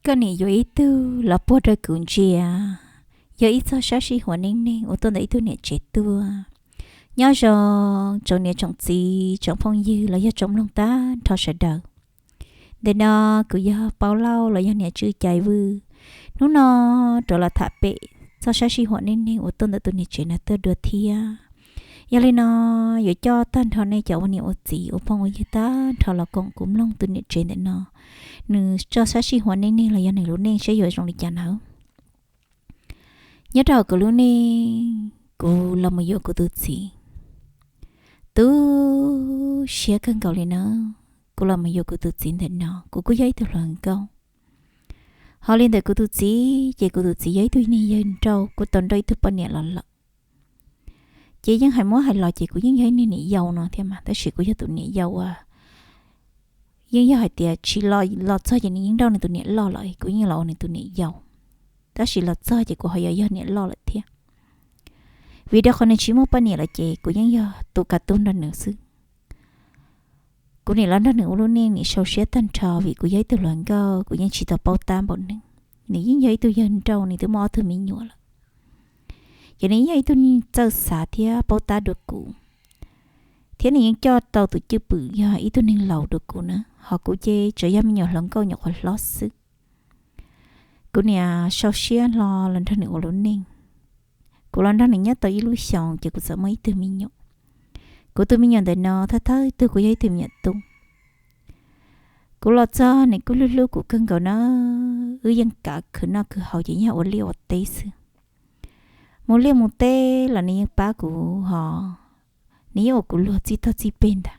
Koj nim yuav ib tug los puag rau kuv ntsia, yog ib txoj sab sij huam neej neeg uas tuaj ntawm ib tug niam tsev tuaj. Nyob zoo tsoom niam tsoom txiv tsoom phooj ywg los yog tsoom mloog tag nrho sawv daws. Ntawm no kuv yog Paub Lauj los yog niam Tswj Cai Vwj. Hnub no rov los tham pem txoj sab sij huam neej neeg uas tuaj ntawm tus niam tsev no tuaj dua thiab. Yog li no yuav coj tag nrho nej cov ua niam ua txiv ua phooj ua ywg tag nrho los koom kuv mloog tus niam tsev ntawm no nws txoj sab sij huam neej neeg los yog nws lub neej saib yuav zoo li cas nawb. Nyob rau hauv kuv lub neej, kuv los mus yuav kuv tus txiv. Tu siab kawg nkaus li na, kuv los mus yuav kuv tus txiv ntawm no, kuv kuj yog ib tug hluas nkauj. Ho li ntawm kuv tus txiv ces kuv tus txiv yog ib tug niag yawg nrauj, kuj tau nrauj ib tug poj niam los lawm. Ces yeej hais muab hais los ces kuv yeej yog ib niag niam yau no thiab mas, tab sis kuv yog tus niam yau uas yeej yog hais tias tsis los, los txog ces nws yeej nrauj nws tus niam loj lawm, kuv yeej los ua nws tus niam yau. Tab sis los txog ces kuv ho yuav yog niam loj lawm thiab. Vim rau qhov nws tsis muaj poj niam lawm ces kuv yeej yog tus kav tub nrog nws xwb. Kuv nim los nrog nws ua lub neej nim sau siab tag nrho vim kuv yog ib tug hluas nkauj, kuv yeej tsis tau paub tab npaum nws. Nws yeej yog ib tug yawg nrauj, nws twb muaj ob tug me nyuam lawm. Ces nws yeej yog ib tug neeg txawj xav thiab paub tab dua kuv, thiab nws yeej coj tau tus cwj pwm yog ib tug neeg laus dua kuv na, ho kuv ces tsuas yog me nyuam hluas nkauj nyuam qhuav hlob xwb. Kuv niam sau siab hlo los nrog nws ua lub neej. Kuv los nrog nws nyob tau ib lub xyoos ces kuv txawm muaj ib tug me nyuam. Kuv tus me nyuam ntawm no thawj thawj tug kuj yog ib tug me nyuam tub. Kuv los txog nws kuj hlub hlub kuv kawg nkaus na, wb yeej kav khwv noj khwv haus ces yeej ua liaj ua teb xwb. Mus liaj mus teb los nws yeej pab kuv ho, nws yeej ua kuv luag txij tog txij peg ntag.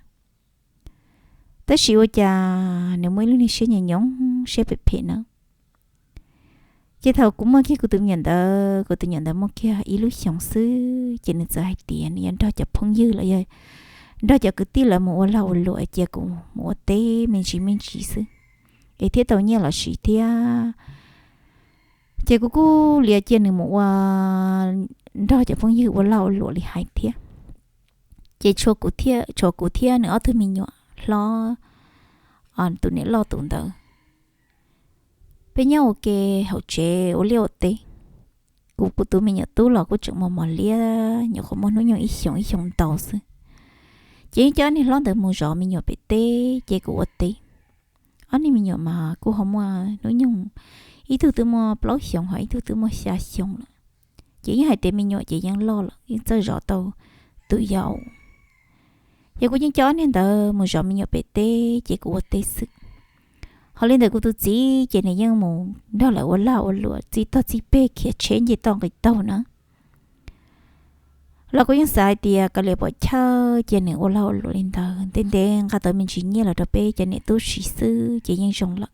Tab sis ua cas nws muaj ib lub niag siab nyoos nyoos siab phem phem na. Ces thaum kuv muaj kiag kuv tus me nyuam ntawd, kuv tus me nyuam ntawd muaj kiag ib lub xyoos xwb ces nws txawm hais tias nws yuav nrog cov phooj ywg los yog nrog cov kwv tij lawv mus ua lag ua luam, cia kuv mus ua teb me ntsis me ntsis xwb es thiaj tau nyiaj los siv thiab. Ces kuv kuj liam cia nws mus ua, nrog cov phooj ywg ua lag ua luam li hais thiab. Ces tshuav kuv thiab nws ob tug me nyuam hlob, tus niam loj tus ntawd, peb nyob ua ke hauv tsev ua liaj ua teb. Kuv, kuv tus me nyuam tub los kuj tseem mos mos liab, nyuam qhuav muaj hnub nyoog ib xyoos ib xyoos ntau xwb. Ces yeej coj niag hlob ntawd mus zov me nyuam pem teb ces kuv ua teb. Ob niag me nyuam mas kuj ho muaj hnub nyoog, ib tug twb muaj plaub xyoos ho ib tug twb muaj xya xyoo lawm. Ces yeej hais tias me nyuam ces yeej loj lawm, yeej txawj zov tau tus yau. Ces kuv yeej coj ob niag ntawd mus zov me nyuam pem teb ces kuv ua teb xwb. Ho li ntawm kuv tus txiv ces nws yeej mus nrog lawv ua lag ua luam txij tog txij peg khiav tsheb nce toj nqis taug na. Los kuv yeej xav hais tias kav liam pom chawj cia nws ua lag ua luam li ntawd, ntev ntev nqa tau me ntsis nyiaj los rau peb cov niam tub siv xwb ces yeej zoo lawm.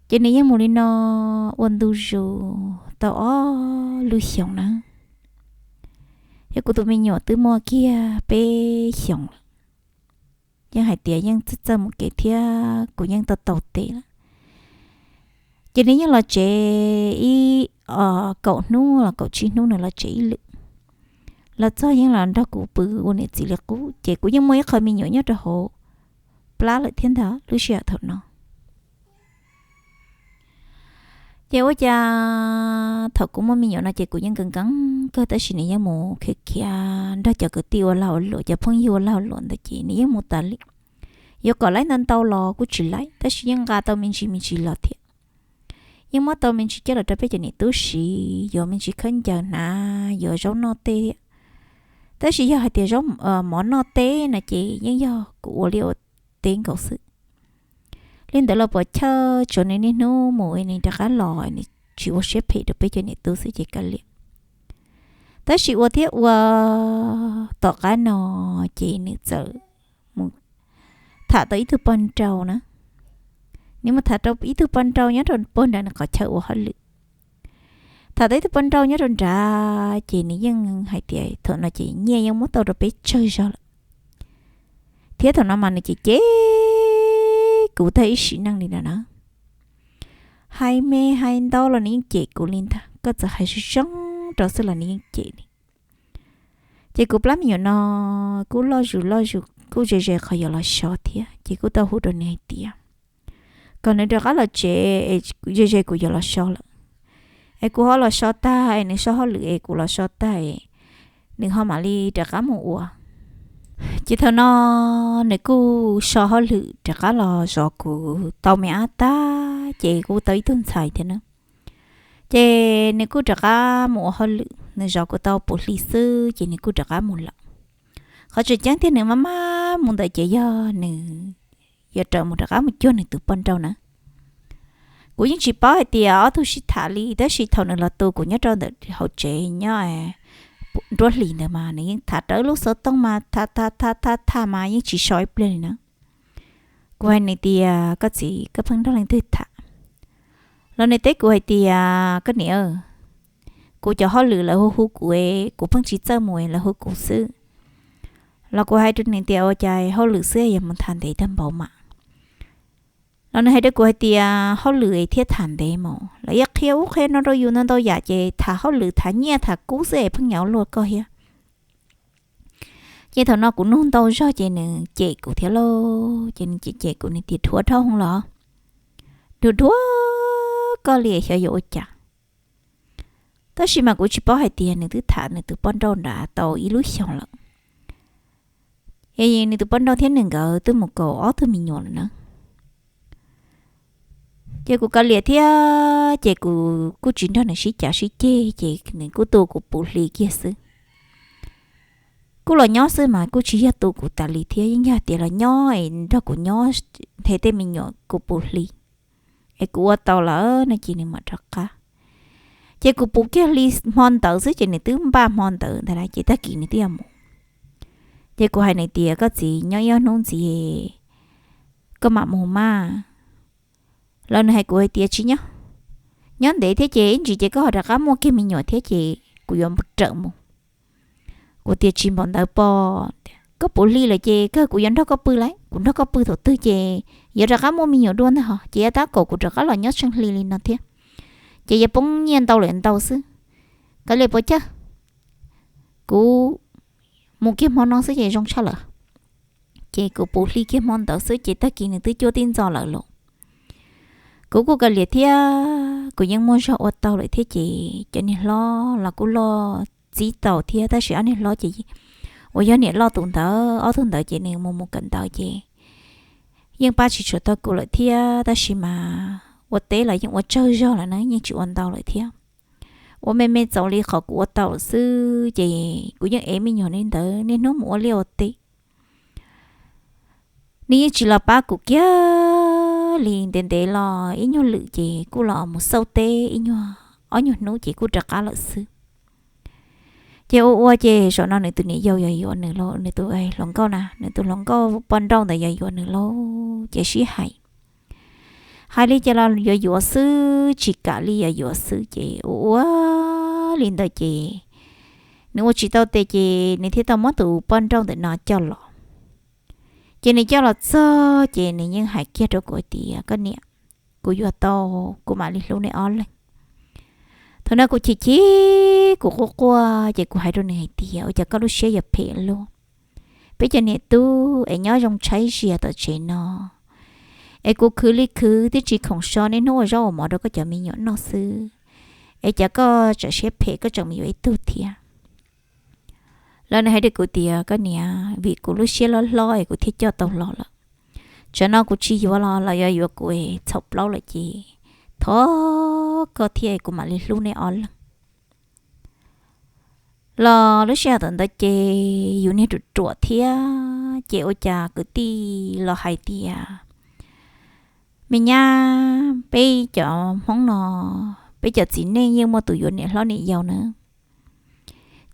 Ces nws yeej mus li no ua ntu zus tau ob lub xyoos na. Yog kuv tus me nyuam twb muaj kiag peb xyoos lawm, yeej hais tias yeej txawj txawj mus kev thiab kuv yeej tau tau tes lawm. Ces nws yeej los tsev ib, kaum hnub los kaum tsib hnub nws los tsev ib lwm. Los txog yeej los nrog kuv pw ua niam txiv li qub, ces kuv yeej muaj ib qho me nyuam nyob rau hauv plab lawm thiab ntag lub sij hawm thaum no. Ces ua cas thaum kuv muaj me nyuam no ces kuv yeej nkees nkees kawg, tab sis nws yeej mus khiav khiav nrog cov kwv tij ua lag ua luam, cov phooj ywg ua lag ua luam ntawd ces nws yeej mus tas li. Yuav kom laib ntau ntau los kuj tsis laib, tab sis yeej nqa tau me ntsis me ntsis los thiab. Yeej muab tau me ntsis coj los rau peb cov niam tub siv, yuav me ntsis khaub ncaws hnav, yuav zaub noj teb thiab. Tab sis yog hais tias zaub, mov noj teb no ces yeej yog kuv ua liaj ua teb nkaus xwb. Li ntawd los pom chawj tsuav nws niaj hnub mus nws rov qab los, nws tsis ua siab phem rau peb cov niam tub xwb ces kav liam. Tab sis ua thiab ua, tom qab no ces nws txawm mus tham tau ib tug poj nrauj na. Nws mus tham rau ib tug poj nrauj nyob rau puag nram nws qhov chaw ua hauj lwm. Tham tau ib tug poj nrauj nyob rau nrad ces nws yeej hais tias thaum no ces nyiaj yeej muab tau rau peb tsawg zog lawm. Thiab thaum no mas nws cem cem kuv tag ib sim neej li no na. Hais me hais ntau los nws yeej cem kuv li ntag, koj txawm hais zoo zoo rau xwb los nws yeej cem li. Ces kuv plab me nyuam no kuj loj zus loj zus kuj ze ze qhov yuav los so thiab, ces kuj tau hu rau nws hais tias, kom nws rov qab los tsev es ze ze kuv yuav los so lawm. Es kuv ho los so tag es nws so hauj lwm es kuv los so tag es nws ho mam li rov qab mus ua. Ces thaum no nws kuj so hauj lwm rov qab los zov kuv tau me ab tag ces kuj tau ib tug ntxhais thiab na. Ces nws kuj rov qab mus ua hauj lwm, nws zov kuv tau puv hli xwb ces nws kuj rov qab mus lawm. Qhov tseem ceeb tiag nws maj maj mus ntawd ces yog nws yuav raws mus rov qab mus cuag nws tus poj nrauj na. Kuv yeej tsis paub hais tias ob tug sib tham li, tab sis thaum nws los tu kuv nyob rau ntawm hauv tsev nyob nruab hlis ntawd mas nws yeej tham rawv lub xov tooj mas tham tham tham tham mas yeej tsis so ib pliag li na. Kuv hais nws tias, koj txiv, koj pheej nrog leej twg tham? Los nws teb kuv hais tias, koj niam, kuv cov hauj lwm lawv hu hu kuv, kuv pheej tsis txawj mus, lawv hu kuv xwb. Los kuv hais rau nws tias, ua cas hauj lwm xwb yuav mus tham ntev tag npaum mas? Los nws hais rau kuv hais tias, hauj lwm thiaj tham ntev mus, lawv yeej qhia ub qhia no rau yus ntau ntau yam ces tham hauj lwm tham nyiaj tham kub xwb es pheej nyaum luag koj thiab. Ces thaum no kuv nug ntau zog ces nws cem kuv thiab lauj, ces nws cem cem kuv, nws tias, dhuav dhau hwv los, dhuav dhuav koj li xyov yuav ua cas. Tab sis mas kuv tsis paub hais tias nws twb tham nws tus poj nrauj nrad tau ib lub xyoos lawm, es nws tus poj nrauj thiab nws nkawd twb mus kaum ob tug me nyuam lawm na. Ces kuv kav liam thiab ces kuv kuj tsis nrog nws sib cav sib ceg ces nws kuj tu kuv puv hli kiag xwb. Kuj los nyob xwb mas kuj tsis yog tu kuv tas li thiab, yeej yog tias los nyob es nrog kuv nyob, nrhiav tej me nyuam kuv puv hli, es kuv ua tau lawm no ces nws mam rov qab. Ces kuv puv kiag hli hmo ntawd xwb ces nws twb npaj hmo ntawd ntag lauj, ces tag kis nws twb yuav mus. Ces kuv hais nws tias, koj txiv, nyob ib ob hnub ntxiv koj mam mus mas. Los nws hais kuv hais tias, tsis nyob, nyob ntev thiab ces ib ntsis ces koj ho rov qab muaj kiag me nyuam thiab ces kuv yuav rawm mus. Kuv tias, tsis npaum ntawd pob, koj puv hli lawm ces kawg kuv yuav nrog koj pw lauj, kuv nrog koj pw thaum twg ces yuav rov qab muaj me nyuam dua ntag hos, ces yuav tab kaum kuv rov qab los nyob tsheej hli li no thiab, ces yuav poob nyiaj ntau lawm ntau xwb. Kav liam puas chawj, kuv mus kiag hmo no xwb ces zoo tshaj lawm. Ces kuv puv hli kiag hmo ntawd xwb ces tag kis nws twb cuab tib ntxo lawm lauj. Kuv kuj kav liam thiab, kuv yeej muaj zog ua tau lawm thiab ces cov niam hlob los kuj loj txib tau thiab, tab sis ob niag hlob ces uas yog niam loj tus ntawd, ob tug ntawd ces nws mus mus kawm ntawv ces yeej pab tsis tshua tau kuv lawm thiab, tab sis mas ua teb los yeej ua tsawg zog lawm na, yeej tsis ua ntau lawm thiab. Ua me me txaus li qhov kuv ua tau lawm xwb ces kuv yeej ev me nyuam li ntawd niaj hnub mus ua liaj ua teb. Nws yeej tsis los pab kuv kiag li, ntev ntev los ib nyuag lwm ces kuj los mus xauj teb ib nyuag ob nyuag hnub ces kuj rov qab lawm xwb. Ces ua ua ces zaum no nws tus niam yau yog yuav nws lauj, nws tus hluas nkauj na, nws tus hluas nkauj poj nrauj ntawd yog yuav nws lauj, ces sib hais. Hais li ces los yuav yuav xwb, tsis kam li yuav yuav xwb ces ua ua li ntawd ces nws ua tsis tau tes ces nws thiaj tau muab tus poj nrauj ntawm no coj los. Ces nws coj los txog ces nws yeej hais kiag rau kuv tias, koj niam, kuv yuav tau, kuv mam li hlub nej ob leeg. Thaum no kuv chim chim, kuv quaj quaj ces kuv hais rau nws hais tias, ua cas koj lub siab yuav phem luaj? Peb cov niam tub es nyob zoo tshaib zias tom tsev no, es kuv khwv li khwv twb tsis khoom so niaj hnub ua zaub ua mov rau koj cov me nyuam noj xwb, es cas koj tseem siab phem, koj tseem mus yuav ib tug thiab? Los nws hais rau kuv tias, koj niam, vim kuv lub siab hlob hlob es kuv thiaj coj tau los lawm. Tsam no kuv tsis yuav los los yuav yuav kuv es txhaum plaub lawm ces thov koj thiab es kuv mam li hlub nej ob leeg. Los lub sij hawm ntawd ces yus niag ruam ruam thiab ces ua cas kwv tij los hais tias, me nyab, peb cov Hmoob no, peb cov txiv neej yeej muaj tus yuav niam hlob niam yau na.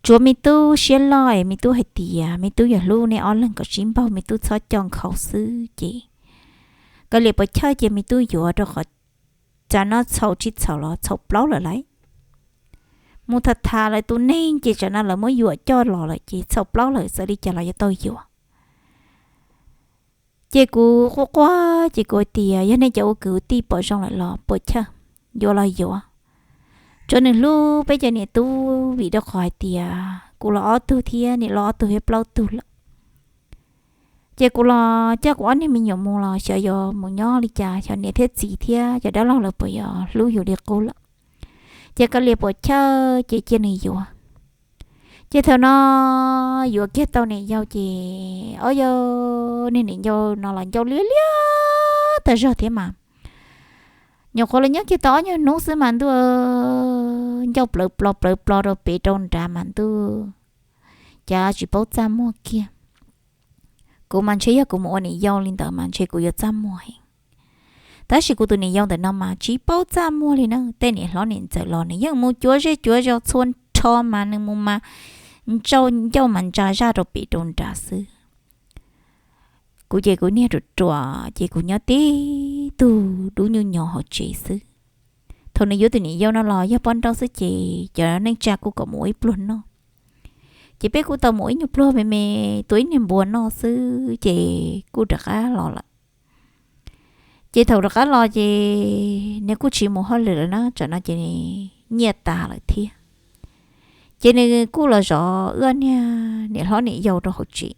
Tsuav me tub siab loj es me tub hais tias me tub yuav hlub nej ob leeg kom sib npaug, me tub txhob coj nkhaus xwb ces kav liam puas chawj ces me tub yuav, rau qhov tsam no txhaum tsis txhaum los txhaum plaub lawm lauj. Mus tham tham lawv tus neeg ces tsam no lawv muab yuam coj los lawm ces txhaum plaub lawm, txawm li cas los yuav tau yuav. Ces kuv quaj quaj ces kuv hais tias yog nej cov ua kwv ua tij pom zoo lawm los puas chawj, yuav los yuav. Tsuav nws hlub peb cov niam tub vim rau qhov hais tias kuv los ob tug thiab niam los ob tug thiab plaub tug lawm. Ces kuv los coj kuv ob niag me nyuam mus los xyov yuav mus nyob li cas, xyov niam thiab txiv thiab cov dab laug lawv puas yuav hlub yus li qub lawm. Ces kav liam puam chawj ces cia nws yuav. Ces thaum no yuav kiag tau niam yau ces, o yau, niag niam yau no los ncauj liab liab tag zog thiab mas. Nyuam qhuav los nyob kiag tau ob nyuag hnub xwb mas ntuj, ncauj plawv plo plawv plo rau pem rau nrad mas ntuj, cas tsis paub txaj muag kiag. Kuv mas ntshe yog kuv mus ua niam yau li ntawd mas ntshe kuv yuav txaj muag heev. Tab sis kuv tus niam yau ntawm no mas tsis paub txaj muag li na, tej niam hlob niam ntxawm los nws yeej mus cuav zej cuav zos txhua nrho mas nws mus mas ntsauj ncauj mas ntsa zaj rau pem rau nrad xwb. Kuv ces kuv niag ruam ruam ces kuv nyob tib tug dub nyuj nyo hauv tsev xwb. Thaum nws yuav tus niam yau no los yog poj nrauj xwb ces cov neej tsa kuj kom mus ua ib pluag noj. Ces peb kuj tau mus ib nyuag pluag me me, tua ib niag npua noj xwb ces kuj rov qab los lawm. Ces thaum rov qab los ces nws kuj tsis mus hauj lwm lawm na, tsam no ces nyiaj tas lawm thiab. Ces nws kuj los zov wb niag niam hlob niam yau rau hauv tsev.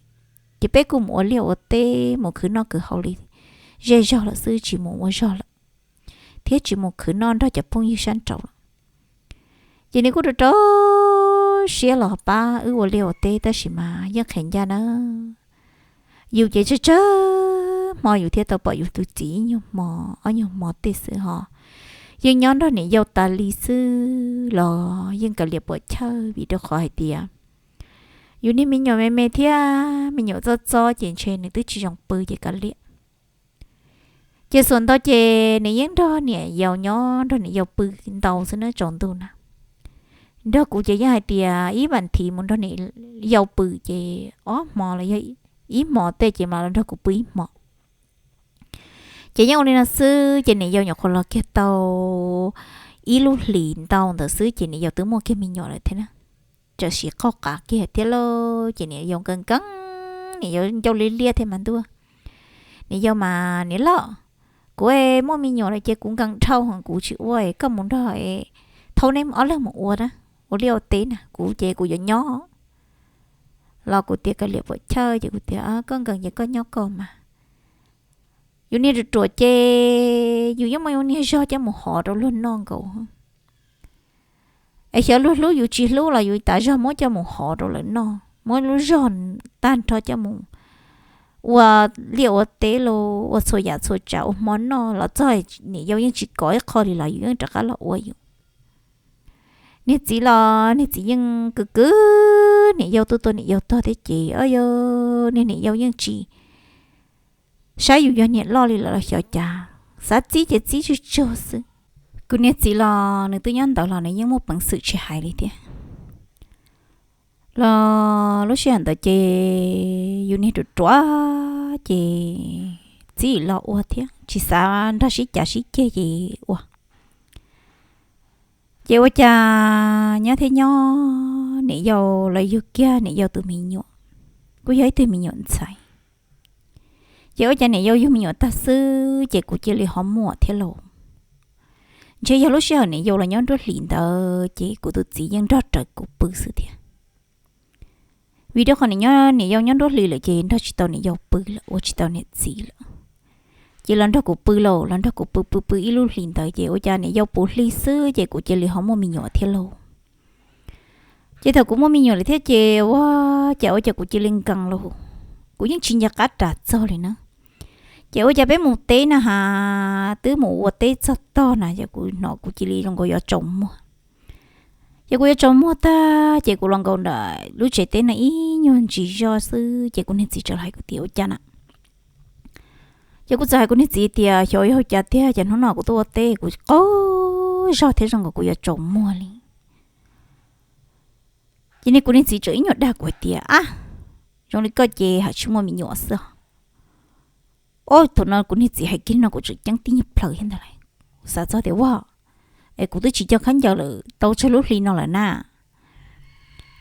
Ces peb kuj mus ua liaj ua teb mus khwv noj khwv haus li zej zog lawm xwb, tsis mus ua zog lawm thiab tsis mus khwv noj nrog cov phooj ywg sab nraud lawm. Ces nws kuj rau rau siab los pab wb ua liaj ua teb tab sis mas yeej qhia ncaj na. Yus ces tsawg tsawg hmo yus thiaj tau pom yus tus txiv ib nyuag hmo ob nyuag hmo tej xwb ho. Yeej nyob nrog niam yau tas li xwb los yeej kav liam puam chawj vim rau qhov hais tias yus niag me nyuam me me thiab me nyuam txob txob ces ntshe nws twb tsis zoo pw ces kav liam. Ces xuas ntau ces nws yeej nrog niam yau nyob nrog niam yau pw ntau xwb na tsaus ntuj na. Nrog kuv ces yeej hais tias ib vas thiv mus nrog niam yau pw ces ob hmo los yog ib hmo tej ces mam los nrog kuv pw ib hmo. Ces yeej ua li no xwb ces niam yau nyuam qhuav los kiag tau ib lub hlis ntau ntawd xwb ces niam yau twb muaj kiag me nyuam lawm thiab na. Txawm siv qauj qav kiag thiab lauj ces niam yau nkees nkees, niam yau ncauj liab liab thiab mas ntuj. Niam yau mas, niam loj, kuv muaj me nyuam lawm ces kuv nkees dhau heev kuv tsis ua, koj mus nrog, thauj neb ob leeg mus ua na, ua liaj ua teb na, kuv ces kuv yuav nyob. Los kuv tias kav liam puam chawj ces kuv tias koj nkees ces koj nyob koj mas. Yus niag ruam ruam ces yus yeej muaj yus niag zog coj mus hov rau luag noj nkaus. Es xyov luag hlub yus tsis hlub los yus tas zog muab coj mus hov rau lawv noj, muab lub zog tag nrho coj mus ua liaj ua teb los ua txhua yam txhua tsav ua hmo noj los txog niam yau yeej tsis kov ib qho li los yus yeej rov qab los ua yus. Niag txiv los niag txiv yeej kwv kwv niam yau, tuaj tua niam yau tog thiab ces o yau, niag niam yau yeej tsis saib yus yog niam loj li lawm los xyov cas, xav txib ces txib tsug tsuag xwb. Kuv niag txiv los nws twb nyob ntawd los nws yeej muaj peev xwm tsis hais li thiab. Los lub sij hawm ntawd ces yus niag ruam ruam ces txib los ua thiab tsis xav nrog sib cav sib ceg ces ua. Ces ua cas nyob thiab nyob niam yau los yug kiag niam yau tus me nyuam, kuj yog ib tug me nyuam ntxhais. Ces ua cas niam yau yug me nyuam tag xwb ces kuv cia li ho muaj thiab lauj. Ntshe yog lub sij hawm niam yau los nyob nruab hlis ntawd ces kuv tus txiv yeej nrog rawv kuv pw xwb thiab. Vim rau qhov niam yau nyob nruab hlis lawm ces nrog tsis tau niam yau pw lawm, ua tsis tau niam txiv lawm. Ces los nrog kuv pw lauj, los nrog kuv pw pw pw ib lub hlis ntawd ces ua cas niam yau puv hli xwb ces kuv cia li ho muaj me nyuam thiab lauj. Ces thaum kuv muaj me nyuam lawm thiab ces ua cas ua cas kuv cia li nkees lauj, kuv yeej tsis nco qab ras txog li na. Ces ua cas peb mus teb na has, twb mus ua teb txog tog na ces kuv hnov kuv cia li zoo nkaus yuav tsaus muag. Ces kuv yuav tsaus muag tag ces kuv los nkaum ntawm lub tsev teb no ib nyuag ntsis zog xwb ces kuv niag txiv txawm hais kuv tias ua cas na. Ces kuv txawm hais kuv niag txiv tias xyov yog ua cas tiag ces hnub no kuv tuaj ua teb kuv qaug zog thiab zoo nkaus kuv yuav tsaus muag li. Ces niag kuv niag txiv txawm ib nyuag dag kuv hais tias a, zoo li koj ces hais tsis muaj me nyuam xwb os. Ob thaum no kuv niag txiv hais kiag no kuv tseem ceeb tib nyuag plaws thiab ntag lauj. Kuv xav txog tias ua, es kuv twb tsis coj khaub ncaws lawm tau tsawg lub hli no lawm na.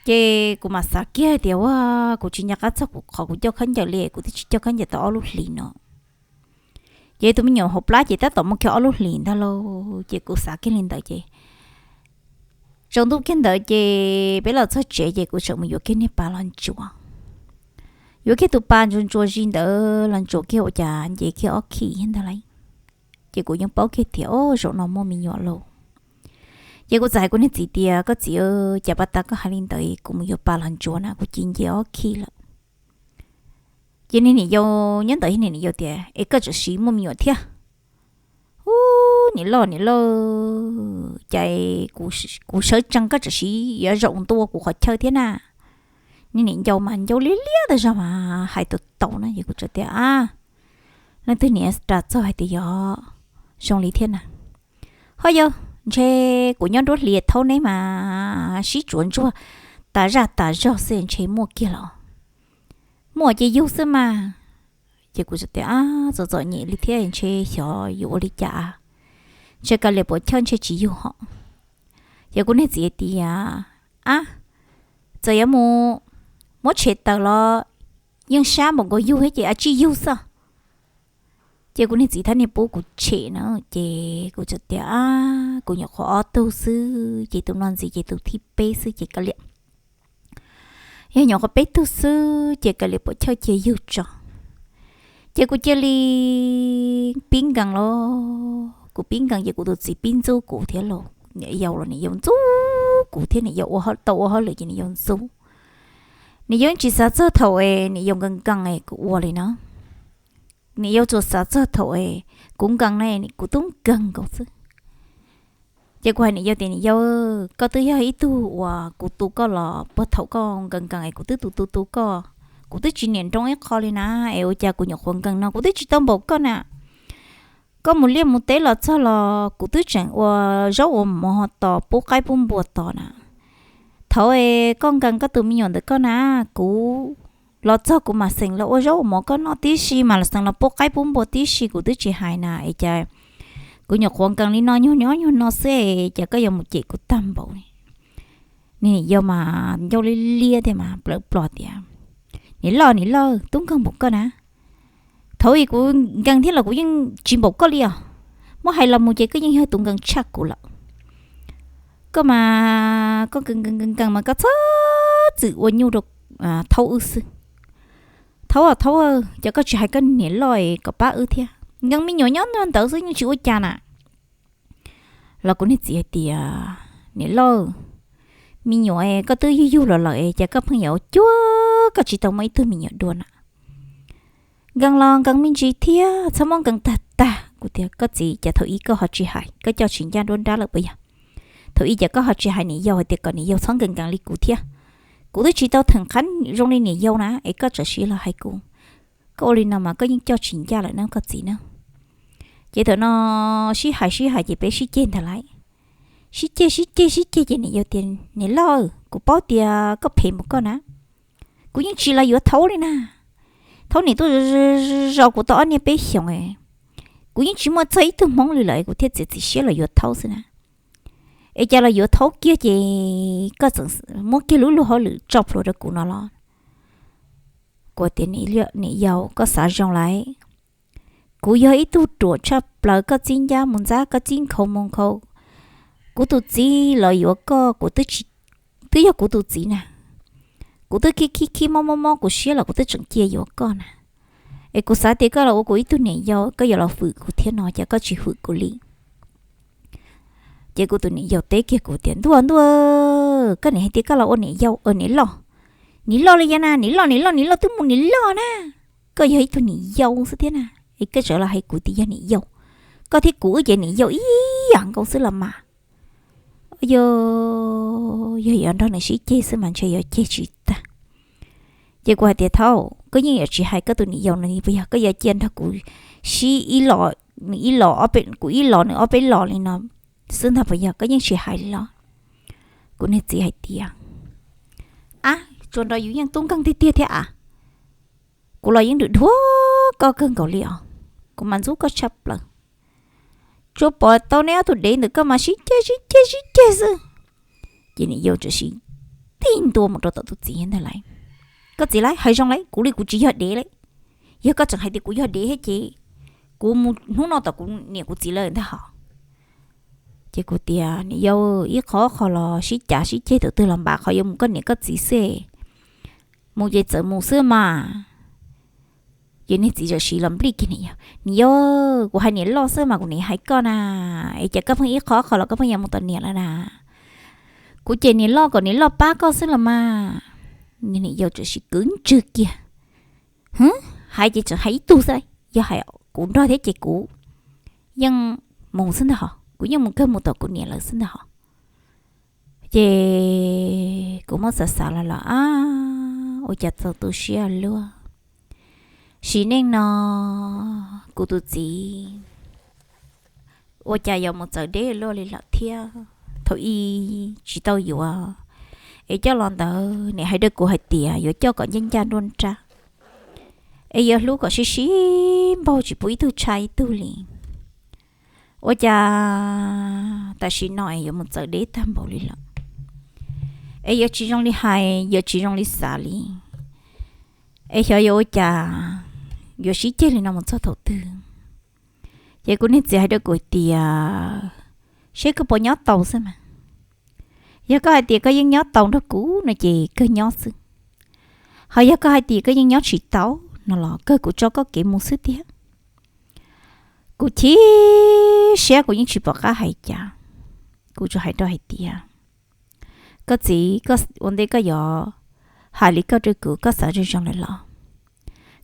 Ces kuv mam xav kiag tias ua, kuv tsis nco qab txog kuv qhov kuv coj khaub ncaws li, kuv twb tsis coj khaub ncaws tau ob lub hlis no. Ces tus me nyuam hauv plab ces tab tom muaj kiag ob lub hlis ntag lauj, ces kuv xav kiag li ntawd ces tsaus ntuj kiag ntawd ces peb los txog tsev ces kuv tseem mus yuav kiag niag pas los ntsuav. yuav kiag tus pas ntsuas ntsuas zis ntawd los ntsuas kiag ua cas nce kiag ob khij ntag lauj. Ces kuv yeej paub kiag tias, o, zaum no muaj me nyuam lauj. Ces kuv txawm hais kuv niag txiv tias, koj txiv, cas pas tas koj hais li ntawd, kuv mus yuav pas los ntsuas na kuv cia nce ob khij lawm. Ces niag niam yau nyob ntawd, niag niam yau tias, es koj txawm siv muaj me nyuam thiab. Ub, niam loj niam loj, cas kuv sawv tsees koj txawm siv yuav zaum ntua kuv qhov chaw thiab na. Niag niam yau mas ncau liab liab tas zog mas hais tau tau na, ces kuv txawm tias, a, leej twg niam ras txog hais tias yog zoo li thiab na. Ho yog ntshe kuv nyob nruab hlis thaum neb mas sib tsuav ntsuag tas zaj tas zog xwb ntshe muaj kiag los. Muaj ces yug xwb mas. Ces kuv txawm tias, a, txom txom nyem li thiab ntshe xyov yuav ua li cas, ntshe kav liam puam chawj ntshe tsis yug hos. Ces kuv niag txiv hais tias, a, txawm yuav mus muab tshem tawm los yeej sab npaum nkaus yug thiab ces a tsij yug xwb. Ces kuv niag txiv thiaj niag pub kuv tshem na, ces kuv txawm tias, a, kuv nyuam qhuav ob tug xwb ces tus no ntxiv ces tus thib peb xwb ces kav liam, yog nyuam qhuav peb tug xwb ces kav liam puam chawj cia yug tso. Ces kuv cia li pib nkees los, kuv pib nkees ces kuv tus txiv pib ntxub kuv thiab los, niam yau los niam yau ntxub kuv thiab, niam yau tau ua hauj lwm ces niam yau ntxub. Niam yau tsis xav txog thaum es niam yau nkees nkees es kuv ua li no. Niam yau tsuas xav txog thaum es kuv nkees na, kuv tub nkeeg nkaus xwb. Ces kuv hais niam yau tias, niam yau, koj twb yog ib tug uas kuv tu koj los puag thaum koj nkees nkees es kuv twb tu tu tu koj, kuv twb tsis niam nroo ib qho li na, es ua cas kuv nyuam qhuav nkees no kuv twb tsis tau npaum koj na. Koj mus liaj mus teb los txog los kuv twb tseem ua zaub ua mov tos pub qaib pub npua tos na. Thaum es koj nkees koj tus me nyuam ntawm koj na, kuv los txog kuv mam xeem los ua zaub ua mov koj noj tib si, mam los xeem los pub qaib pub npua tib si, kuv twb tsis hais na, es cas kuv nyuam qhuav nkees li no nyuag nyob nyuag no xwb es cas koj yuav mus cem kuv tag npaum li. Niag niam yau mas ncauj liab liab thiab mas plawv plos tias, niam loj niam loj, tub nkeeg npaum koj na. Thaum ub kuv nkees thiab los kuv yeej tsis npaum koj li os. Muab hais los mus ces koj yeej yog tus nkees tshaj kuv lawm. Koj mas koj nkees nkees nkees mas koj txhob txwm ua nyuj rau thaub wb xwb. Thaub, thaub, cas koj tsis hais koj niam loj es kom pab wb thiab? Nkees me nyuam nyob nrog ntawd xwb yeej tsis ua cas na. Los kuv niag txiv hais tias, niam loj, me nyuam es koj twb yug yug los lawm es cas koj pheej yuav ua cuag koj tsis tau muaj ib tug me nyuam dua na? Nkees los nkees me ntsis thiab, txhob muab nkees tag tag. Kuv tias, koj txiv, cas thaum ub koj ho tsis hais, koj coj tsis ncaj nruab nrab lawm puas yog? Thaum ub cas koj ho tsis hais niam yau hais tias kom niam yau txhob nkees nkees li kuv thiab? Kuv twb tsis tau theem qab zoo li niam yau na, es koj txawm siv los hais kuv. Koj ua li no mas koj yeej coj tsis ncaj lawm na koj txiv na. Ces thaum no sib hais sib hais ces peb sib ceg ntag lauj. Sib ceg sib ceg sib ceg ces niam yau tias, niam loj, kuv paub tias koj phem npaum koj na, kuv yeej tsis los yuav thaub li na. Thaub niam tuaj zov kuv tau ob niaj peb xyoos, kuv yeej tsis muaj txog ib tug hmoob li lawm kuv thiaj txiav txim siab los yuav thaub xwb na. Es cas los yuav thaub kiag ces koj txawm muab kiag lub luag hauj lwm tso plhuav rau kuv no los? Kuv tias, niam yau, koj xav zoo lauj. Kuv yog ib tug ruam tshaj plaws, koj txib ncaj mus ntxab, koj txib nkhaus mus nkhaus. Kuv tus txiv los yuav koj, kuv twb yog kuv tus txiv na. Kuv twb khib khib khib mob mob mob kuv siab los kuv twb tseem cia yuav koj na. Es kuv xav tias koj los ua kuv ib tug niam yau, koj yuav los hwm kuv thiab no cas koj tsis hwm kuv li. Ces kuv tus niam yau teb kiag kuv tias, ntuj ntuj, koj niam hais tias koj los ua niam yau, niam loj. Niam loj li yog na, niam loj niam loj niam loj twb mus niam loj na. Koj yog ib tug niam yau xwb thiab na, es koj tseem los hais kuv tias yog niam yau. Koj thiab kuv wb ces niam yau ib yam nkaus xwb los mas. Yog, yog yuav nrog nws sib ceg xwb mas ntshe yuav ceg tsis tag. Ces kuv hais tias, thaub, koj yeej yuav tsis hais koj tus niam yau no li puas yog? Koj yuav cia nrog kuv sib ib los, nws ib los, kuv ib los nws ob peb los li no xwb ntag puas yog? Koj yeej tsis hais li los? Kuv niag txiv hais tias, ab, tsuas nrog yus yeej tub nkeeg tiag tiag thiab a. Kuv los yeej dhuav koj kawg nkaus li os. Kuv mas ntxub koj tshaj plaws. Tsuas pom tau neb ob tug dev ntawm koj mas sib ceg sib ceg sib ceg xwb. Ces niam yau txawm sib tij ntua mus rau tom tus txiv ntag lauj. Koj txiv lauj, hais zoo lauj, kuv li kuv tsis yog dev lauj. Yog koj tseem hais tias kuv yog dev thiab ces kuv mus hnub no tom kuv niam kuv txiv lawm ntag hos. Ces kuv tias, niam yau, ib qho qho los sib cav sib ceg tus twg los npam qhov yuav mus koj niam koj txiv xwb. Mus ces txawm mus xwb mas. Ces niag txiv txawm siv los nplij kiag niam yau, niam yau, kuv hais niam loj xwb mas kuv niam hais koj na, es cas koj pheej ib qho qho los koj pheej yuav mus tom niam lawm na? Kuv ces niam loj kom niam loj pab koj xwb los mas. Niam yau txawm siv kwv ntswg kiag, hais ces tseem hais ib tug xwb, yog hais kuv nrog thiab ces kuv yeej mus xwb ntag hos, kuv yeej mus kawg mus tom kuv niam lawv xwb ntag hos. Ces kuv muab xav xav los los ab, ua cas txaus tu siab luaj. Sim neej no kuv tus txiv ua cas yuav mus txawv deb luaj li lawm thiab. Thaum ub tsis tau yuav, es coj los ntawd niam hais rau kuv hais tias yuav coj kom ncaj ncaj nruab nrab, es yuav hlub kom sib sib npaug tsis pub ib tug tshaib ib tug li. Ua cas tam sim no es yuav mus txawv deb tag npaum li lawm, es yuav tsis zoo li hais, yuav tsis zoo li xav li, es xyov yuav ua cas, yuav sib ceg li no mus txog thaum twg? Ces kuv niag txiv hais rau kuv tias, seb koj puas nyob tau xwb mas. Yog koj hais tias koj yeej nyob tau nrog kuv no ces kawg nyob xwb, ho yog koj hais tias koj yeej nyob tsis tau no los kawg kuv tso koj kev mus xwb tiag. Kuv chim siab kuv yeej tsis pom qab hais cas, kuv tsuas hais rau hais tias, koj txiv, ua ntej koj yuav hais li koj rau kuv, koj xav zoo zoo lawm los?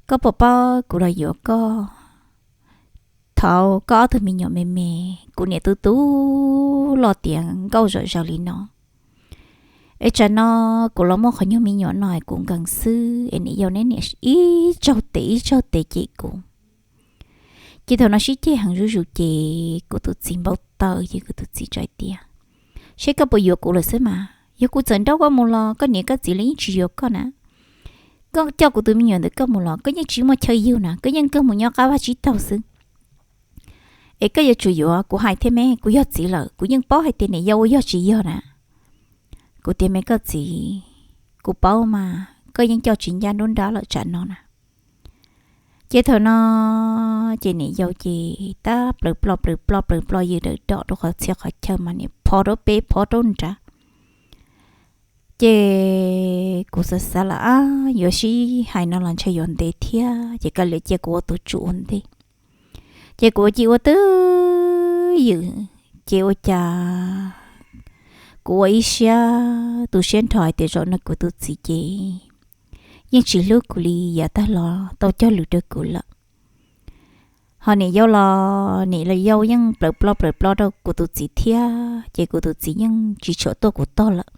Koj puas paub kuv los yuav koj thaum koj ob tug me nyuam me me, kuv niam tu tu los tiav nkauj zom zaws li no, es tsam no kuv los muaj qhov nyuag me nyuam no es kuv nkees xwb es niam yau neb niam ib tsaug tes ib tsaug tes cem kuv. Ces thaum no sib ceg heev zuj zus ces kuv tus txiv npau taws ces kuv tus txiv txawm hais tias, seb koj puas yuav kuv lawm xwb mas. Yog kuv txawm nrauj koj mus los koj niam koj txiv los yeej tsis yuav koj na. Koj coj kuv tus me nyuam ntawm koj mus los koj yeej tsis muaj chaw yug na, koj yeej kawg mus nyob qab vaj tsib taug xwb. Es koj yuav tsum yuav kuv hais thiab me, kuv yog txiv lawm kuv yeej paub hais tias niam yau ua yog tsis yog na. Kuv tias me koj txiv, kuv paub mas koj yeej coj tsis ncaj nruab nrab lawm tsam no na. Ces thaum no ces niam yau ces tab plaws plo plaws plo plaws plo yws daws dom rau qhov txhia qhov chaw mas niam phov rau peb phov rau nrad. Ces kuv xav xav los ab, yuav sib hais no los ntshe yuav ntev thiab, ces kav liam cia kuv ua tus tswv ua ntej. Ces kuv ua ci ua twj ywm, ces ua cas kuv ua ib siab tu siab nrho hais tias zaum no kuv tus txiv ces yeej tsis hlub kuv li yav tag los tau cog lus rau kuv lawm. Ho niam yau los niam yau yeej plaws plo plaws plo rau kuv tus txiv thiab, ces kuv tus txiv yeej tsis tshua tuaj kuv tog lawm.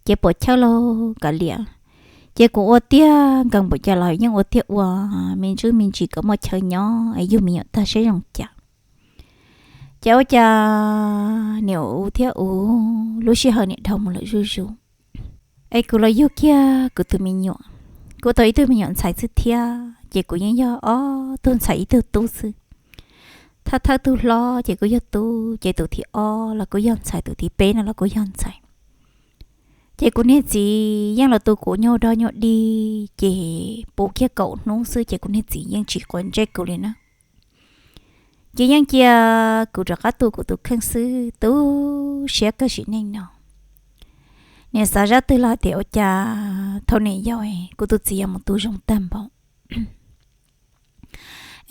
Ces puas chawj lauj kav liam, ces kuv ua tiag nkees npaum cas los yeej ua tiag ua, me ntsuj me ntsis kom muaj chaw nyob es yug me nyuam tag seb zoo cas. Ces ua cas niam u thiab u lub sij hawm niam dhau mus lawm zuj zus, es kuv los yug kiag kuv tus me nyuam. Kuv tau ib tug me nyuam ntxhais xwb thiab, ces kuv yeej yog ob tug ntxhais ib tug tub xwb. Thawj thawj tug hlob ces kuj yog tub, ces tus thib ob los kuj yog ntxhais, tus thib peb no los kuj yog ntxhais. Ces kuv niag txiv yeej los tu kuv nyuag dog nyuag dig, ces puv kiag kaum hnub xwb ces kuv niag txiv yeej tsis quav ntsej kuv li na. Ces yeej cia kuv rov qab tu kuv tus kheej xwb, tu siab kawg sim neej no. Niam xav zaj twg los tias ua cas thaum niam yau kuv tus txiv yuav mus tu zoo tag npaum,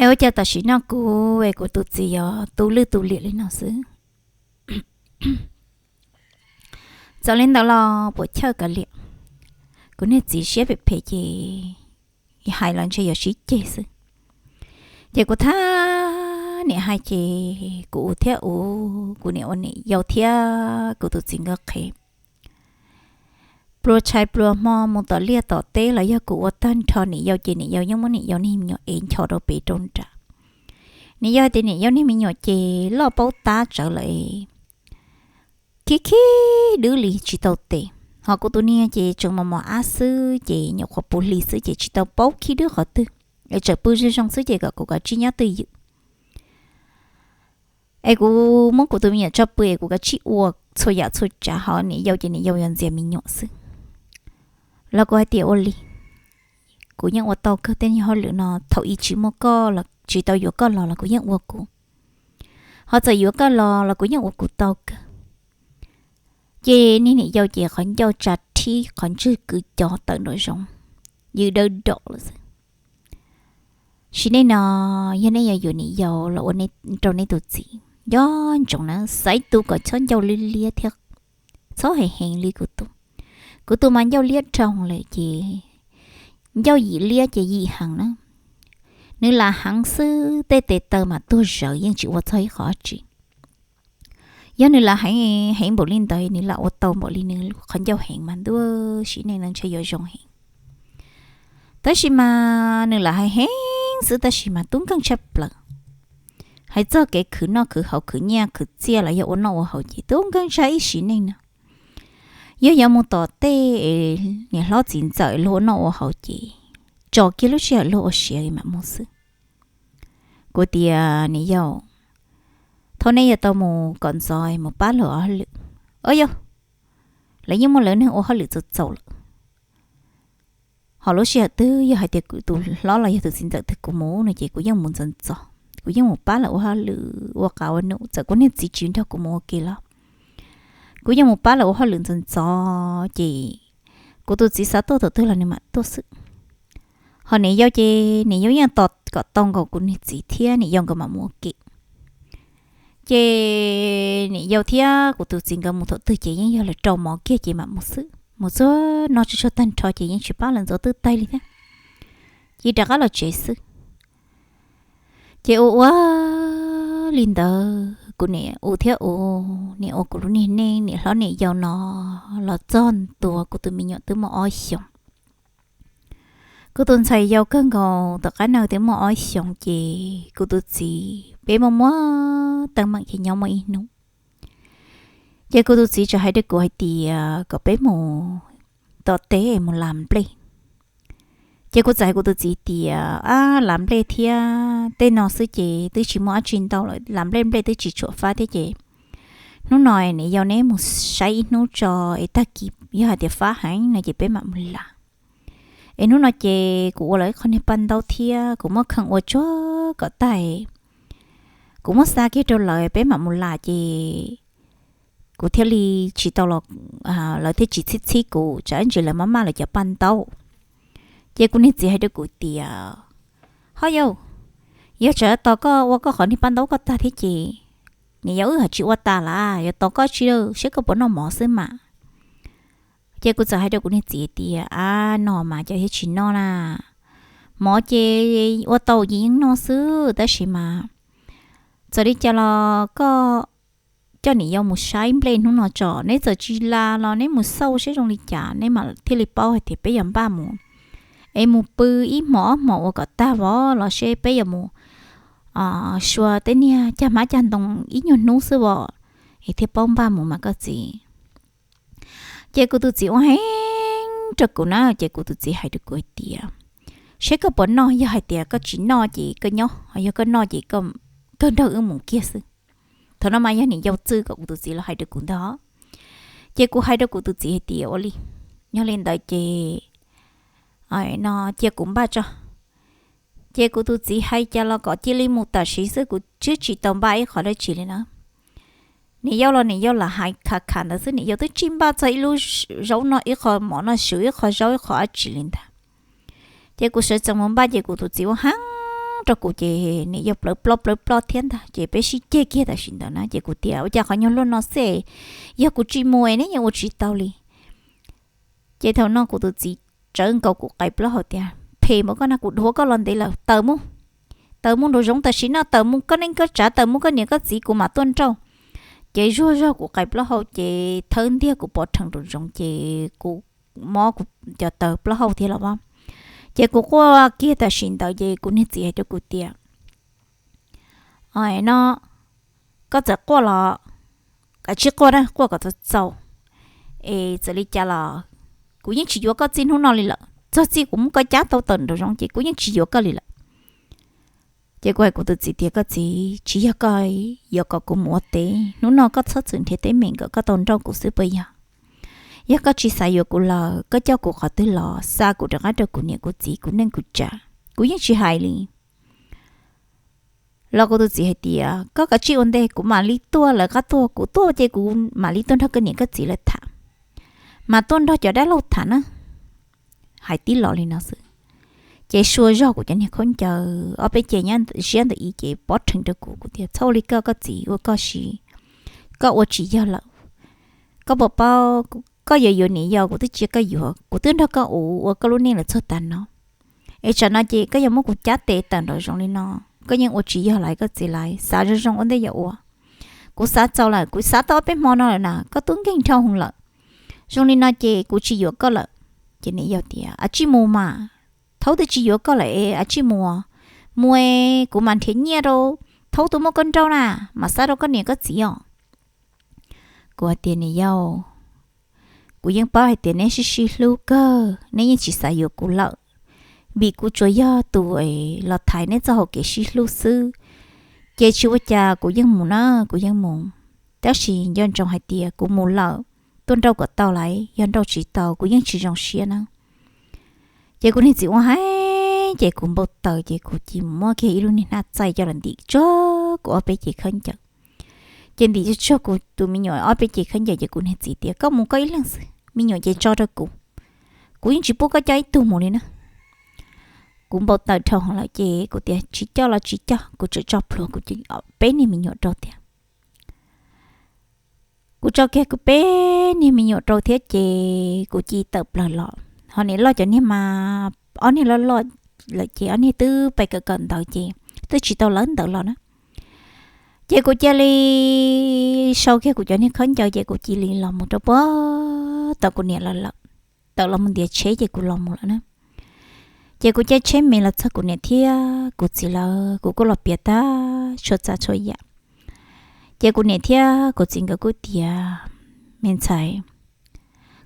es ua cas tam sim no kuv es kuv tus txiv yuav tu lwj tu liam li no xwb. Txawm li ntawd los puas chawj kav liam, kuv niag txiv siab phem phem ces hais los ntshe yuav sib ceg xwb. Ces kuv thab niam hais ces kuv u thiab u, kuv niam ua niam yau thiab kuv tus txiv nkawd qhev pluas tshais pluas hmo mus tom liaj tom teb los yog kuv ua tag nrho niam yau ces niam yau yeej muab niam yau niag me nyuam ev ncho rau pem rau nrad. Niam yau hais tias niam yau niag me nyuam ces loj paub tab tsawv lawm, khib khib dwb li tsis tau tes. Ho kuv tus niag ces tseem mos mos ab xwb ces nyuam qhuav puv hli xwb ces tsis tau paub khib dwb qhov twg, es tseem pw zoo zoo xwb ces kom kuv kav tsij nyob twj ywm. Es kuv muab kuv tus me nyuam tso pw es kuv kav tsij ua txhua yam txhua tsav, ho niam yau ces niam yau yuav ntxias me nyuam xwb. Los kuv hais tias ua li, kuv yeej ua tau kawg tej hauj lwm no, thaum ub tsis muaj koj los tsis tau yuav koj los los kuv yeej ua kuv, ho txawm yuav koj los los kuv yeej ua kuv tau kawg. Ces niag niam yau ces qhov ncauj tsa rhib qhov ntswg kwv cov tawm nraum zoov, yws dawb dom lawm xwb. Sim neej no yog nej yuav yuav niam yau los ua rau nej tus txiv, nco ntsoov na, xaiv tus kom txhob ncauj liab liab thiab txhob heev heev li kuv tus. Kuv tus mas ncauj liab rau lawm ces ncauj yim liab ces yim heev na. Nws lam heev xwb tej tes taw mas tuag zawv yeej tsis ua txog ib qho tsi. Yog nws lam heev heev npaum li ntawd nws lam ua tau npaum li nws qhov ncauj heev mas ntuj, sim neej no ntshe yuav zoo heev. Tab sis mas nws lam hais heev xwb tab sis mas tub nkeeg tshaj plaws. Hais txog kev khwv noj khwv haus khwv nyiaj khwv txiaj los yog ua noj ua haus ces tub nkeeg tshaj ib sim neej no. Yog yuav mus tom tej niam hlob txiv ntxawm luag ua noj ua haus ces tso kiag lub sij hawm luag ua siav mam mus xwb. Kuv tias niam yau, thaum nej yuav tau mus kom ntxov mus pab luag ua hauj lwm. Au yau, lawv yeej muaj lawv neeg ua hauj lwm txaus txaus lawm. Ho lub sij hawm twg yog hais tias kuv tus hlob los yog tus txiv ntxawm twg kuv mus no ces kuv yeej mus ntxov ntxov, kuv yeej mus pab lawv ua hauj lwm ua qab ua num, txawm kuv niag txiv tsis nrog kuv mus ua ke los kuv yeej mus pab lawv ua hauj lwm ntxov ntxov ces kuv tus txiv xav tuaj thaum twg los nws mam tuaj xwb. Ho niam yau ces niam yau yeej tos kom tau nkaus kuv niag txiv thiab niam yau nkawd mam mus ua ke. Ces niam yau thiab kuv tus txiv nkawd mus thaum twg ces yeej yog lawv rau mov kiag ces mam mus xwb, mus txog no tsuag tsuag tag nrho ces yeej tsis pab lawv ntxov twb taig li thiab, ces rov qab los tsev xwb. Ces ua ua li ntawd kuv niam ua thiab ua, niam ua kuv lub niag neej niam hlob niam yau no los txog ntua kuv tus me nyuam twb muaj ob xyoos. Kuv tus ntxhais yau kawg nkaus tom qab no twb muaj ob xyoos ces kuv tus txiv peb muaj muab teeb meem ces nyob muaj ib hnub ces kuv tus txiv txawm hais rau kuv hais tias kom peb mus tom teb mus las nplej. Ces kuv txawm hais kuv tus txiv tias, ab, las nplej thiab tej no xwb ces twb tsis muaj dab tsi ntau lawm, las nplej nplej twb tsis tshua fab thiab ces hnub no niam yau neb mus saib ib hnub tso es tag kis yog hais tias fab heev no ces peb mam mus las. Es hnub no ces kuv ua lawv ib qho niag paj ntaub thiab kuv muab kheej ua tsuag kom tag, kuv muab xa kiag rau lawv peb mam mus las ces kuv thiaj li tsis tau los, lawv thiaj tsis txhib txhib kuv tsam ntsis lawv maj maj lawv cov paj ntaub. Ces kuv niag txiv hais rau kuv tias, ho yau, yog tsam tos koj ua koj qhov niag paj ntaub koj tag thiab ces niam yau wb haj tsis ua tas las, yog tos koj tsis, saib koj puas noj mov xwb mas. Ces kuv txawm hais rau kuv niag txiv tias, ab, noj mas cas thiaj tsis noj na, mov ces ua tau ces yeej noj xwb tab sis mas txawm li cas los koj coj niam yau mus saib nplej hnub no tso, neb txawm tsis las los neb mus xauj seb zoo li cas neb mam thiaj li paub hais tias peb yuav npaj mus es mus pw ib hmos ob hmos ua kom tag vov los seb peb yuav mus sua tej niag cag hmab cag ntoo ib nyuag hnub xwb vov, es thiaj paub npaj mus mas koj txiv. Ces kuv tus txiv ua heev rau kuv na, ces kuv tus txiv hais rau kuv hais tias, saib koj puas noj, yog hais tias koj tsis noj ces koj nyob, yog koj noj ces koj nrog wb mus kiag xwb. Thaum no mas yog niam yau txwj kom kuv tus txiv los hais rau kuv ntag. Ces kuv hais rau kuv tus txiv hais tias, ua li, yog li ntawd ces no cia kuv npaj tso. Ces kuv tus txiv hais cas los kom cia li mus tam sim xwb, kuv twb tsis tau npaj ib qho dab tsi li na. Niam yau los niam yau lam hais kham kham ntawd xwb, niam yau twb tsis npaj txog ib lub zaub no ib qho mov noj su ib qho zaub ib qho dab tsi li ntag. Ces kuv sawv tsees mus npaj ces kuv tus txiv ua heev rau kuv ces niam yau plawv plob plawv plob thiab ntag, ces peb sib ceg kiag tam sim ntawd na. Ces kuv tias, ua cas qhov nyuag luaj no xwb, yog kuv tsis mus es neb yeej ua tsis tau li. Ces thaum no kuv tus txiv tsawv nkaus kuv qais plaub hau tias, phem npaum koj na, kuv dhuav koj los ntev lawm, tawm mus, tawm mus nraum zoov tam sim no, tawm mus koj neej koj tsav, tawm mus koj niam koj txiv, kuv mam tuaj nrauj. Ces zuag zog kuv qais plaub hau ces thawb ntiag kuv pov rhees nraum zoov ces kuv mob kuv cov taw plaub hau thiab los as. Ces kuv quaj kiag tam sim ntawd ces kuv niag txiv hais rau kuv tias, no koj txawm quaj los kav tsij quaj na, quaj kom txaus txaus, es txawm li cas los kuv yeej tsis yuav koj txij hnub no li lawm, txog txij kuv muab koj cab tau tawm nraum zoov ces kuv yeej tsis yuav koj li lawm. Ces kuv hais kuv tus txiv tias, koj txiv, tsis yog koj yuav kom kuv mus ua teb, hnub no koj txhob txwm nrhiav teeb meem kom koj tau nrauj kuv xwb puas yog? Yog koj tsis xav yuav kuv lawm, koj coj kuv qhov twg los xa kuv rov qab rau kuv niam kuv txiv kuv neej kuv tsav, kuv yeej tsis hais li. Los kuv tus txiv hais tias, koj kav tsij ua ntej, kuv mam li tuaj lawv qab tuaj, kuv tuaj ces kuv mam li tuaj nrog koj niam koj txiv lawv tham, mas tuaj nrog cov dab laug tham na. Hais tib los li no xwb. Ces sua zog kuv cov niag khaub ncaws ob peb ce nyob siab ntawm ib ce pob rhees rau kuv, kuv tias, Txhob ua li koj, koj txiv, ua koj siv, koj ua tsis yog lawm. Koj puas paub, koj yuav yuav niam yau, kuv twb tsis cia koj yuav, kuv twb nrog koj ua koj lub neej los txog tas no. Es tsam no ces koj yuav muab kuv cab tes tawm nraum zoov li no, koj yeej ua tsis yog lawm koj txiv lawm. Xav zoo zoo ua ntej yuav ua. Kuv xav txaus lawm, kuv xav tau ob peb hmo no lawm na, koj tub nkeeg dhau hwv lawm. Zoo li no ces kuv tsis yuav koj lawm. Ces niam yau tias, A, tsij mus mas, thaub twb tsis yuav koj lawm es a tsij mus, mus es kuv mam nrhiav nyiaj rau thaub tuaj muab koj nrauj na, mam xa rau koj niam koj txiv os. Kuv hais tias, Niam yau, kuv yeej paub hais tias neb sib sib hlub kawg, neb yeej tsis xav yuav kuv lawm, vim kuv tsuas yog tus los thaiv neb txoj hau kev sib hlub xwb. Ces tsis ua cas, kuv yeej mus na, kuv yeej mus. Tab sis nco ntsoov hais tias kuv mus lawm, tuaj nrauj kom tau lawm, yog nrauj tsis tau kuv yeej tsis zoo siab na. Ces kuv niag txiv ua heev, ces kuv npau taws, ces kuv cia li muab kiag ib lub niag hnab txaij coj los ntim tsuag kuv ob peb ce khaub ncaws. Ces ntim tsuag kuv tus me nyuam ob peb ce khaub ncaws, ces kuv niag txiv tias, Koj mus koj ib leeg xwb, me nyuam ces tso rau kuv, kuv yeej tsis pub koj coj ib tug mus li na. Kuv npau taws dhau hwv lawm ces kuv tias, Tsis coj los tsis coj, kuv tseem tso plhuav kuv peb niag me nyuam rau thiab. Kuv tso kiag kuv peb niag me nyuam rau thiab ces kuv cia li tawm plaws los. Ho niam loj cov niag mas ob niag loj loj lawm ces ob niag twb pais kawm kawm ntawv ces twb tsis tau lawv ntawd los na. Ces kuv cia li sau kiag kuv cov niag khaub ncaws ces kuv cia li los mus rau puag tom kuv niam lawv lawm. Tawm los mus ntiav tsheb ces kuv los mus lawm na. Ces kuv caij tsheb me los txog kuv niam thiab kuv txiv lawv, kuv kuj los piav tag txhua tsav txhua yam. Ces kuv niam thiab kuv txiv nkawd kuj tias, Me ntxhais,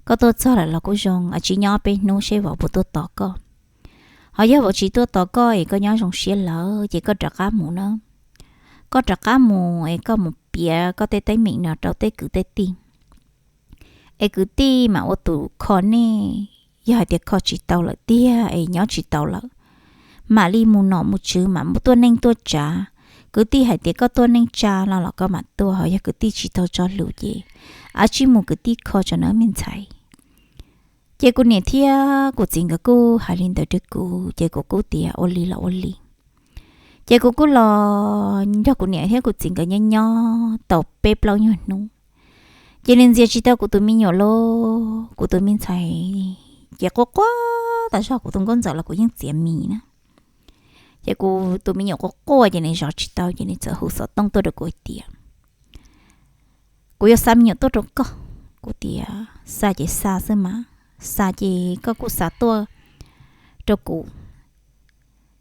koj tuaj txog lawm los kuj zoo, a tsis nyob peb hnub seb vauv puas tuaj tos koj. Ho yog vauv tsis tuaj tos koj es koj nyob zoo siab lawm ces koj rov qab mus na. Koj rov qab mus es koj mus piav koj tej teeb meem no rau tej kwv tej tij, es kwv tij mam ua tus kho nej. Yog hais tias kho tsis tau lawm tiag es nyob tsis tau lawm, mam li mus nom mus tswv mam tuaj neej tuaj tsav. Kwv tij hais tias koj tuaj neej tsa no los koj mam tuaj, ho yog kwv tij tsis tau tso lus ces a tsij mus kwv tij kho tso na me ntxhais. Ces kuv niam thiab kuv txiv nkawd kuj hais li ntawd rau kuv ces kuv kuj tias ua li los ua li. Ces kuv kuj los nrog kuv niam thiab kuv txiv nkawd nyob nyob tau peb plaub nyuag hnub, ces nws ntxias tsis tau kuv tus me nyuam lauj. Kuv tus me ntxhais ces quaj quaj tas zog, kuv tus nkauj ntxawm los kuv yeej txiav mis na. Ces kuv tus me nyuam quaj quaj ces nws zov tsis tau ces nws txawm hu xov tooj tuaj rau kuv hais tias, Kuv yuav xa me nyuam tuaj rau koj. Kuv tias, Xa ces xa xwb mas, xa ces koj kuj xa tuaj rau kuv.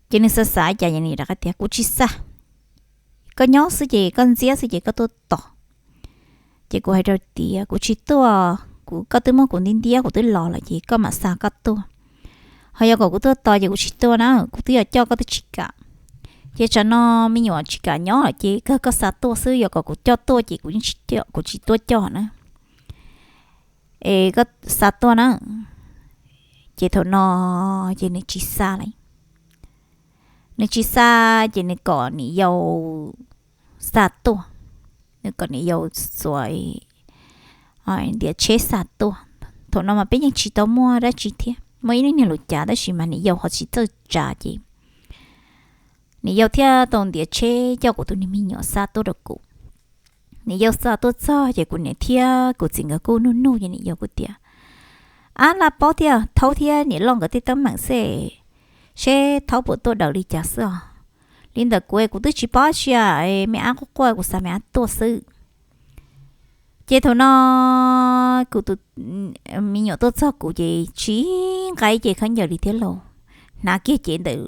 Ces nws xav xav cas ces nws rov qab tias, Kuv tsis xa, koj nyob xwb ces koj ntxiab xwb ces koj tuaj tos. Ces kuv hais rau tias, Kuv tsis tuaj, kuv, koj twb muab kuv ntiab ntiab kuv twb los lawm ces koj mam xa koj tuaj. Ho yog kom kuv tuaj tos ces kuv tsis tuaj na, kuv twb yuav coj koj twb tsis kam. Ces tsam no me nyuam tsis kam nyob lawm ces kawg koj xa tuaj xwb, yog kom kuv coj tuaj ces kuv yeej tsis, kuv tsis tuaj coj na. Es koj xa tuaj na. Ces thaum no ces nws tsis xa li. Nws tsis xa, ces nws kom niam yau xa tuaj. Nws kom niam yau xuas ntiav tsheb xa tuaj. Thaum no mas peb yeej tsis tau muaj dab tsi thiab, muaj ib lub niag lus cav tab sis mas niam yau ho tsis txawj tsav ces niam yau thiaj tau ntiav tsheb coj kuv tus niag me nyuam xa tuaj rau kuv. Niam yau xa tuaj txog ces kuv niam thiab kuv txiv nkawd kuj nug nug ces niam yau kuj tias, Ab, laj paub thiab thaub thiab niam loj nkawd tej teeb meem xwb, seb thaub puas tuaj daws li cas xwb os. Li ntawd kuv, kuv twb tsis paub tsi, me ab quaj quaj kuv xav me ab tuaj xwb. Ces thaum no kuv tus me nyuam tuaj txog kuv ces tsis nqa ib ce khaub ncaws li thiab lauj, hnav kiag cev ntawm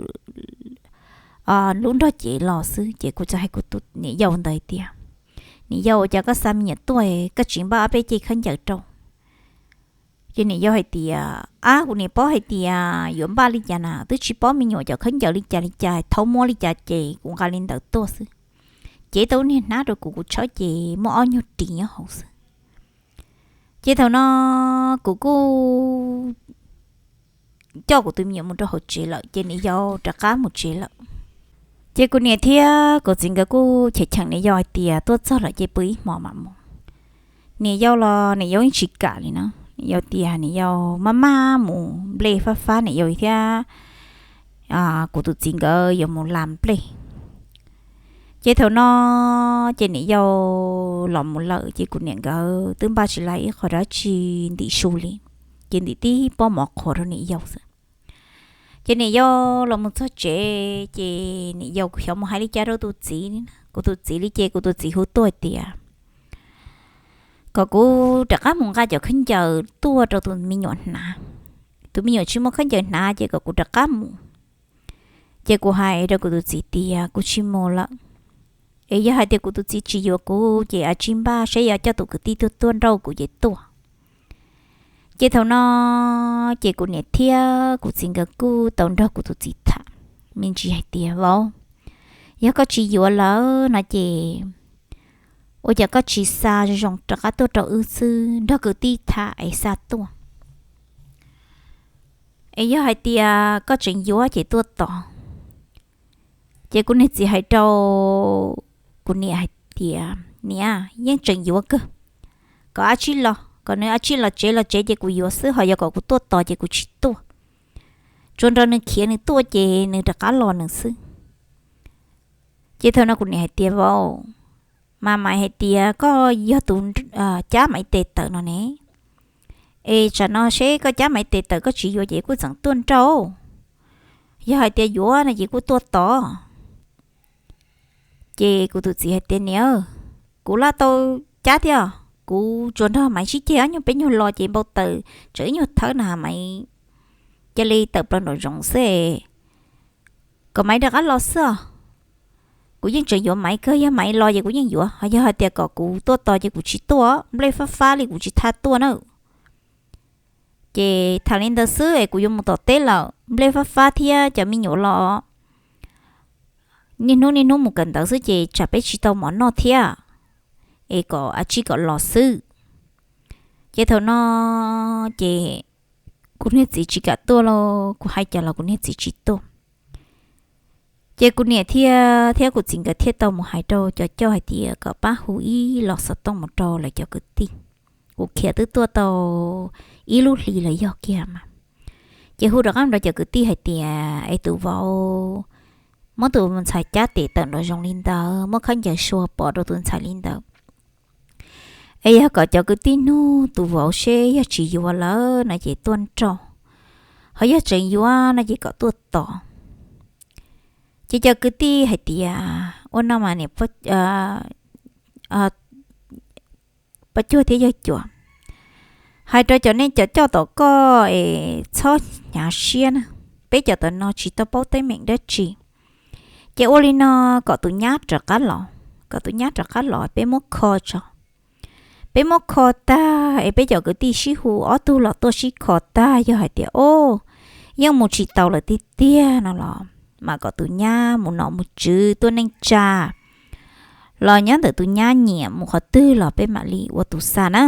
lub nrog cev los xwb. Ces kuv txawm hais kuv tus niam yau ntawd tias, Niam yau, cas koj xa me nyuam tuaj koj tsis npaj ob peb ce khaub ncaws rau? Ces niam yau hais tias, Ab, kuv niam paub hais tias yuav npaj li cas na, twb tsis paub me nyuam cov khaub ncaws li cas li cas, thaub muab li cas ces kuv nqa li ntawd tuaj xwb. Cev tau niag hnab rau kuv, kuv tshawb ces muaj ob nyuag ris nyob hauv xwb. Ces thaum no kuv kuj coj kuv tus me nyuam mus rau hauv tsev lawm ces niam yau rov qab mus tsev lawm. Ces kuv niam thiab kuv txiv nkawd kuj cheem cheem niam yau hais tias tuaj txog lawm ces pw ib hmo mam mus. Niam yau los niam yau yeej tsis kam li na. Niam yau tias niam yau maj maj mus nplej fab fab niam yau thiab kuv tus txiv nkawd yuav mus la nplej. Ces thaum no ces niam yau los mus lawm ces kuv niam nkawd twb npaj tsis lais ib qho dab tsi ntim su li, ces ntim tib pob mov qhuav rau niam yau xwb. Ces niam yau los mus txog tsev ces niam yau xyov mus hais li cas rau tus txiv, kuv tus txiv li ces kuv tus txiv hu tuaj hais tias kom kuv rov qab mus nqa cov khaub ncaws tuaj rau tus me nyuam hnav. Tus me nyuam tsis muaj khaub ncaws hnav ces kom kuv rov qab mus. Ces kuv hais rau kuv tus txiv tias kuv tsis mus lawm, es yog hais tias kuv tus txiv tsis yuav kuv ces a tsis npaj seb yuav coj tus kwv tij tuaj tuaj nrauj kuv ces tuaj. Ces thaum no ces kuv niam thiab kuv txiv nkawd kuj tau nrog kuv tus txiv tham me ntsis hais tias, Vauv, yog koj tsis yuav lawm no ces ua cas koj tsis xa zoo zoo rov qab tuaj rau wb xwb, nrog kwv tij tham es xa tuaj? Es yog hais tias koj tseem yuav ces tuaj tos. Ces kuv niag txiv hais rau kuv niam hais tias, Niam, yeej tseem yuav kawg, kom a tsij los, kom nws a tsij los tsev los tsev ces kuv yuav xwb, ho yog kom kuv tuaj tos ces kuv tsis tuaj. Tsuas nrog nws khiav nws tuaj ces nws rov qab los nws xwb. Ces thaum no kuv niam hais tias, Vauv, mas Maiv hais tias koj yog tus cab Maiv tes tawm no ne, es tsam no seb koj cab Maiv tes tawm koj tsis yuav ces kuj txeem tuaj nrauj. Yog hais tias yuav no ces kuj tuaj tos. Ces kuv tus txiv hais tias, Niam, kuv laj tau cab thiab, kuv tsuas nrog Maiv sib ceg ob nyuag peb nyuag lo ces npau taws tseem ib nyuag thawb na Maiv cia li tawm plaws nraum zoov xwb, kom Maiv rov qab los xwb os. Kuv yeej tseem yuav Maiv kawg, yog Maiv los ces kuv yeej yuav, ho yog hais tias kom kuv tuaj tos ces kuv tsis tuaj, nplej fab fab li kuv tsis tha tuaj na. Ces tham li ntawd xwb es kuv yuav mus tom teb lawm, nplej fab fab thiab cov me nyuam los niaj hnub niaj hnub mus kawm ntawv xwb ces tsam peb tsis tau mov noj thiab, es kom a tsij kom los xwb. Ces thaum no ces kuv niag txiv tsis kam tuaj los kuv hais cas los kuv niag txiv tsis tuaj. Ces kuv niam thiab thiab kuv txiv nkawd thiaj tau mus hais rau cov coj hais tias kom pab hu ib los xov tooj mus rau lawv cov kwv tij. Kuv khiav twb tuaj tau ib lub hlis los yog kiag mas. Ces hu rov qab rau cov kwv tij hais tias, Es tus vauv muab tus ntxhais cab tes tawm nraum zoov li ntawd, muab khaub ncaws sua pov rau tus ntxhais li ntawd, es yog kom cov kwv tij nug tus vauv seb yog tsis yuav lawm no ces tuaj nrauj, ho yog tseem yuav no ces kom tuaj tos. Ces cov kwv tij hais tias, Ua no mas niam Poj Cuag thiab Yawg Cuam, hais rau cov nej cov coj tom koj es txhob hnyav siab na, peb cov tom no tsis tau paub teeb meem dab tsi. Ces ua li no, kom tus nyab rov qab los, kom tus nyab rov qab los peb muab kho tso. Peb muab kho tag es peb cov kwv tij sib hu ob tug los tuaj sib kho tag, yog hais tias, O, yeej mus tsis tau lawm tiag tiag no los mas kom tus nyab mus nom mus tswv tuaj neej tsa los nyob ntawm tus nyab nyiam mus qhov twg los peb mam li ua tus xa na.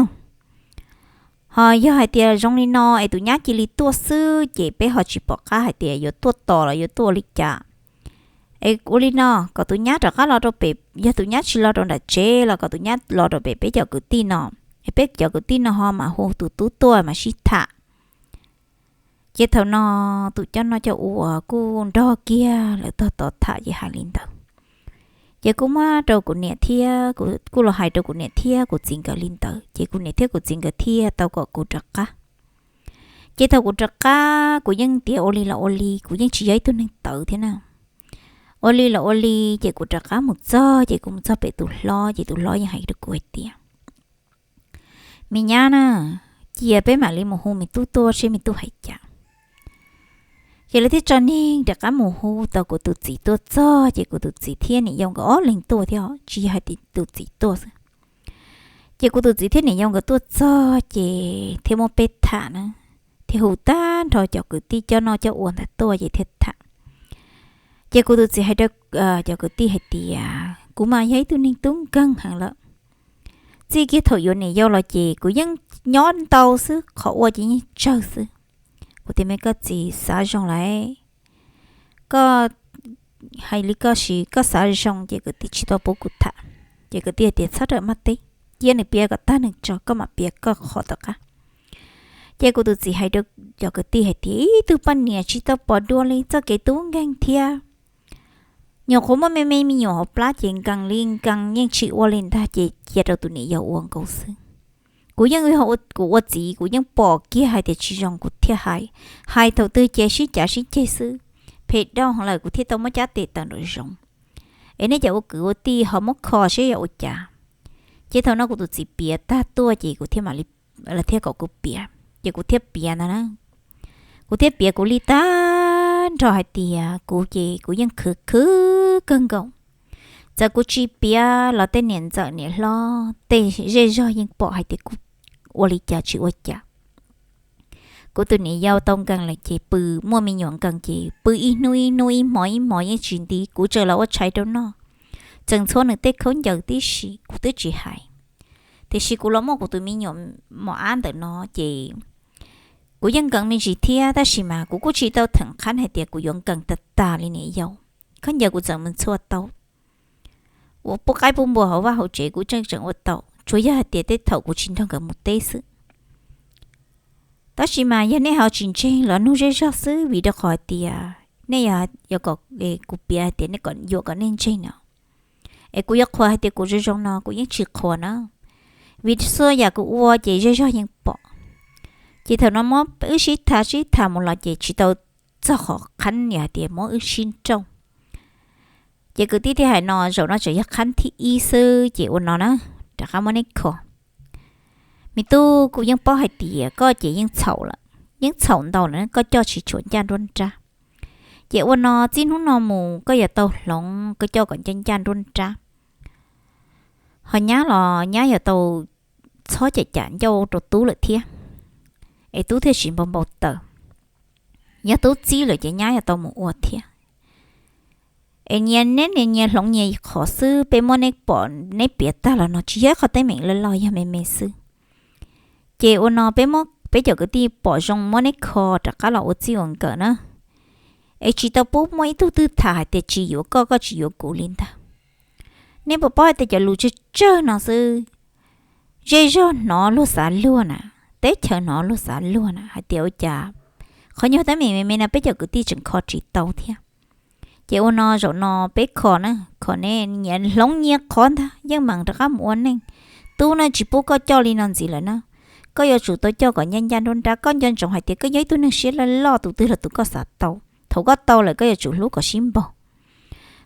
Ho yog hais tias zoo li no es tus nyab cia li tuaj xwb ces peb ho tsis pom qab hais tias yuav tuaj tos los yuav tuaj ua li cas. Es ua li no, kom tus nyab rov qab los rau pem, yog tus nyab tsis los rau nram tsev los kom tus nyab los rau pem peb cov kwv tij no, es peb cov kwv tij no ho mam hu tus tub tuaj mas sib tham. Ces thaum no tus coj noj coj ua kuj nrog kiag lawv tog tod tham ces hais li ntawd. Ces kuj muab rau kuv niam thiab, kuj los hais rau kuv niam thiab kuv txiv nkawd li ntawd, ces kuv niam thiab kuv txiv nkawd thiaj tau kom kuv rov qab. Ces thaum kuv rov qab kuv yeej tias ua li los ua li, kuv yeej tsis yog ib tug neeg tawv thiab na. Ua li los ua li, ces kuv rov qab mus txog, ces kuv mus txog pem tus hlob, ces tus hlob yeej hais rau kuv hais tias, Me nyab na, cia peb mam li mus hu me tub tuaj seb me tub hais cas. Ces lawv thiaj tso neeg rov qab mus hu tau kuv tus txiv tuaj txog, ces kuv tus txiv thiab niam yau nkawd ob leeg tuaj thiab, tsis yog hais tias tus txiv tuaj xwb. Ces kuv tus txiv thiab niam yau nkawd tuaj txog ces thiaj muab peb tham na, thiaj hu tag nrho cov kwv tij coj noj coj ua ntawd tuaj ces thiaj tham. Ces kuv tus txiv hais rau cov kwv tij hais tias, Kuv mas yog ib tug neeg tub nkeeg heev lawm. Txij kiag thaum yuav niam yau los ces kuv yeej nyob ntau xwb, qhov ua ces yeej tsawg xwb. Kuv tias, Me koj txiv, xav zoo lawm, koj hais li koj siv, koj xav zoo ces kwv tij tsis tau pub kuv tham. Ces kwv tij hais tias, Txhob rawm maj teb, cia nws piav kom tag nws tso koj mam piav koj qhov tom qab. Ces kuv tus txiv hais rau cov kwv tij hais tias, ib tug poj niam tsis tau pom dua li, txoj kev tub nkeeg thiab. Nyuam qhuav muaj me me me nyuam hauv plab ces nkees li nkees, yeej tsis ua li ntag, ces cia rau tus niam yau ua nkaus xwb. Kuv yeej, kuv ua txiv kuv yeej pom kiag hais tias tsis zoo kuv thiaj hais. Hais thaum twg ces sib cav sib ceg xwb. Phem dhau lawm kuv thiaj tau muab cab tes tawm nraum zoov. Es nej cov ua kwv ua tij ho muab kho seb yog ua cas. Ces thaum no kuv tus txiv piav tag tuaj ces kuv thiaj mam li, lawv thiaj kom kuv piav, ces kuv thiaj piav ntag na. Kuv thiaj piav kuv li tag nrho hais tias kuv ces kuv yeej khwv khwv kawg nkaus. Txawm kuv tsis piav los tej niam ntxawm niam hlob tej zej zog yeej pom hais tias kuv ua li cas tsis ua cas. Kuv tus niam yau tau nkees lawm ces pw, muaj me nyuam nkees ces pw ib hnub ib hnub ib hmos ib hmos yeej tsis nti, kuv tseem los ua tshais rau noj, tseem ntxhua nws tej khaub ncaws tib si kuv twb tsis hais. Tiam sis kuv los muaj kuv tus me nyuam mos ab ntawm no ces kuv yeej nkees me ntsis thiab, tab sis mas kuv kuj tsis tau theem qhab hais tias kuv yuav nkees tag tag li niam yau. Khaub ncaws kuv txawm mus ntxhua tau, ua pub qaib pub npua hauv vaj hauv tsev kuv tseem tseem ua tau, tsuas yog hais tias tej thaum kuv tsis nrog nkawd mus teb xwb. Tab sis mas yog nej ho tsis ntseeg los nug zej zog xwb, vim rau qhov hais tias nej yog kom kuv piav hais tias nej kom yuam kom nej ntseeg no, es kuv yuav qhuas hais tias kuv zoo zoo no kuv yeej tsis qhuas na, vim txhua yam kuv ua ces zej zog yeej pom. Ces thaum no muab wb sib tham sib tham mus los ces tsis tau txog qhov qhab yog hais tias muab wb sib nrauj. Ces kwv tij thiaj hais no, zaum no tseem yog qhab thib ib xwb ces ua no na, rov qab muab neb kho. Me tub, kuv yeej paub hais tias koj ces yeej txhaum lawm, yeej txhaum ntau lawm, koj coj tsis tshua ncaj nruab nrab. Ces ua no txij hnub no mus koj yuav tau hloov koj coj kom ncaj ncaj nruab nrab. Ho nyab los nyab yuav tau txhob cam cam ncauj rau tub lawm thiab, es tub thiaj tsis npau npau taws. Yog tub txib lawm ces nyab yuav tau mus ua thiab. Es nyias neb nyias hloov nyias qhov xwb, peb muab neb pom neb piav tag los no tsis yog ib qho teeb meem loj loj, yog me me xwb. Ces ua no peb muab peb cov kwv tij pom zoo muab neb kho rov qab los ua txij ua nkawm na. Es tsis tau pub muaj ib tug twg tham hais tias tsis yuav koj, koj tsis yuav kuv li ntag. Nej puas paub hais tias cov lus tsawg tsawg no xwb, zej zog hnov luag xav luag na, teb chaws hnov luag xav luag na, hais tias ua cas qhov nyuag teeb meem me me no peb cov kwv tij tseem kho tsis tau thiab. Ces ua no zaum no peb kho na, kho neb nyias hloov nyias qhov ntag, yeej meem rov qab mus ua neej. Tub na tsis pub koj coj li no ntxiv lawm na, koj yuav tsum tau coj kom ncaj ncaj nruab nrab, koj nco ntsoov hais tias koj yog ib tug neeg siab loj loj, tus twg los tus koj xav tau. Thaum koj tau lawm koj yuav tsum hlub kom sib npaug.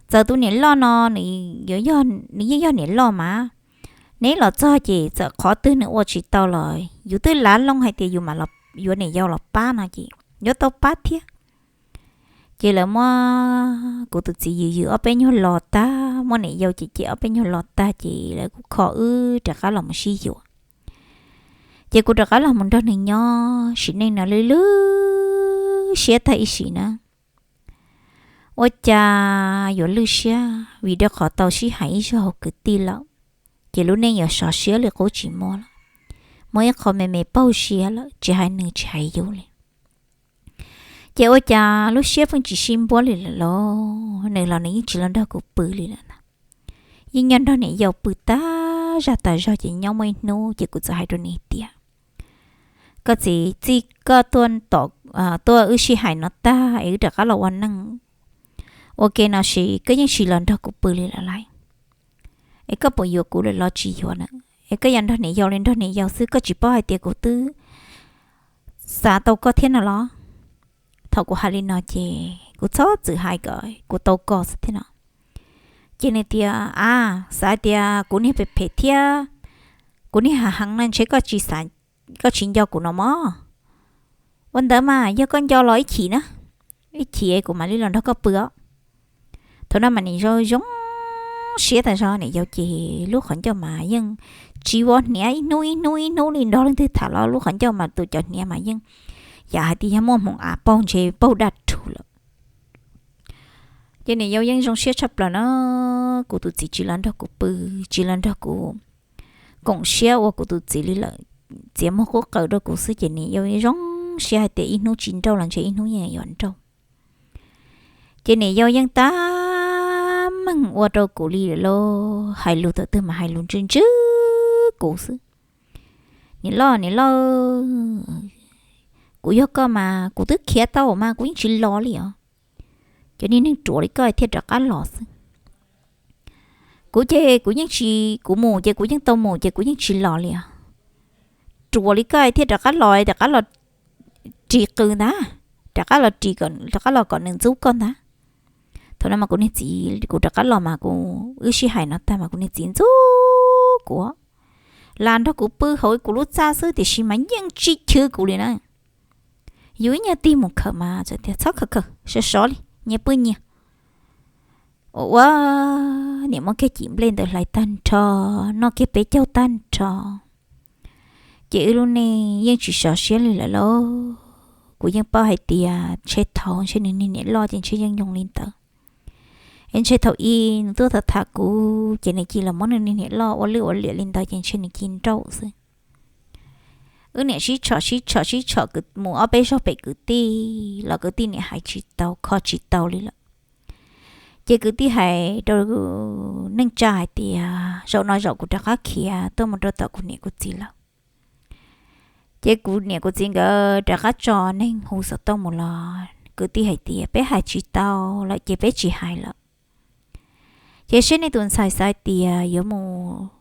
Txawm tus niam loj no nws yeej yog niam loj mas, neb los txog ces txawm qhov twg nws ua tsis tau los yus twb lav loo hais tias yus mam yuav niam yau los pab no ces yuav tau pab thiab. Ces lawv muab kuv tus txiv yws yws ob peb nyuag lo tag, muab niam yau cem cem ob peb nyuag lo tag ces lawv kuj kho wb rov qab los mus sib yuav. Ces kuv rov qab los mus nrog nws nyob sim neej no lwj lwj siab tag ib sim na. Ua cas yuav lwj siab vim rau qhov tau sib hais ib zaug hauv kwv tij lawm, ces lub neej yuav sov siab li qub tsis muaj lawm. Muaj ib qho me me paug siab lawm, tsis hais nws tsis hais yus li. Ces ua cas lub siab pheej tsis sib npuab li lawm los, nws los nws yeej tsis los nrog kuv pw li lawm na. Yeej nyob nrog niam yau pw tas zaj tas zog, ces nyob muaj ib hnub ces kuv txawm hais rau nws tias, koj txiv, txij koj tuaj tom, tuaj wb sib hais no tag es wb rov qab los ua neej, ua ke no sis koj yeej tsis los nrog kuv pw li lawm lauj. Es koj puas yuav kuv lawm los tsis yuav na? Es koj yog nrog niam yau li nrog niam yau xwb, koj tsis paub hais tias kuv twb xav tau koj thiab no los? Thaum kuv hais li no ces kuv txhob txwm hais kom kuv tau koj xwb thiab no. Ces nws tias, a, xav tias kuv niag phem phem thiab kuv niag hav heev no ntshe koj tsis xav, koj tsis nco kuv no mog. Ua ntawd mas yog koj nco los ib chim na, ib chim kuv mam li los nrog koj pw os. Thaum no mas niam yau zoo siab tas zog, niam yau ces lub qhov ncauj mas yeej tsis vov hniav, ib hnub ib hnub ib hnub li nrog leej twg tham los lub qhov ncauj mas tus cov hniav mas yeej yam hais tias yog muaj hmoov av paug ntshe paug daj rhuv lawm. Ces niam yau yeej zoo siab tshaj plaws na, kuv tus txiv tsis los nrog kuv pw, tsis los nrog kuv koom siab ua kuv tus txiv li lawm, txiav muag qub qaws rau kuv xwb ces niam yau zoo siab hais tias ib hnub tsis nrauj los ntshe ib hnub yeej yuav nrauj. Ces niam yau yeej tab meeg ua rau kuv li lawm lauj, hais lus thaum twg mas hais lus ntswj ntswj kuv xwb. Niam loj, niam loj, Kuv yog koj mas kuv twb khiav tau mas kuv yeej tsis los li os. Cov niag neeg ruam li koj thiaj rov qab los xwb. Kuv ces kuv yeej tsis, kuv mus ces kuv yeej tau mus ces kuv yeej tsis los li os. Ruam li koj thiaj rov qab los, rov qab los ris qws ntag, rov qab los ris, rov qab los kom nws ntxub koj ntag. Thaum no mas kuv niag txiv, kuv rov qab los mas kuv wb sib hais no tag mas kuv niag txiv ntxub kuv, lam nrog kuv pw hauv kuv lub txaj xwb tiam sis mas yeej tsis chwv kuv li na. Yus ib nyuag tig mus khawm mas txhob khawm khawm, sov sov li, nyias pw nyias. Ua ua, niam muab kiag cim nplej ntawd hlais tag nrho, noj kiag peb caug tag nrho. Ces wb lub neej yeej tsis sov siab li lawm lauj. Kuv yeej paub hais tias ntshe thaum ntshe nws niag niam loj ces ntshe yeej yoo li ntawd. Es ntshe thaum ub nws tuaj tham tham kuv ces nws cia li muab nws niag niam loj ua lwj ua liam li ntawd ces ntshe nws cia li nrauj xwb. Wb niam sib tshom sib tshom sib tshom mus ob peb zaug pem kwv tij los kwv tij niam hais tsis tau kho tsis tau li lawm. Ces kwv tij hais rau neej tsa hais tias zaum no zaum kuv rov qab khiav tuaj mus rau tom kuv niam kuv txiv lawm. Ces kuv niam kuv txiv nkawd rov qab tso neeg hu xov tooj mus los kwv tij hais tias peb hais tsis tau lawm ces peb tsis hais lawm. Ces seb nej tus ntxhais xav tias yuav mus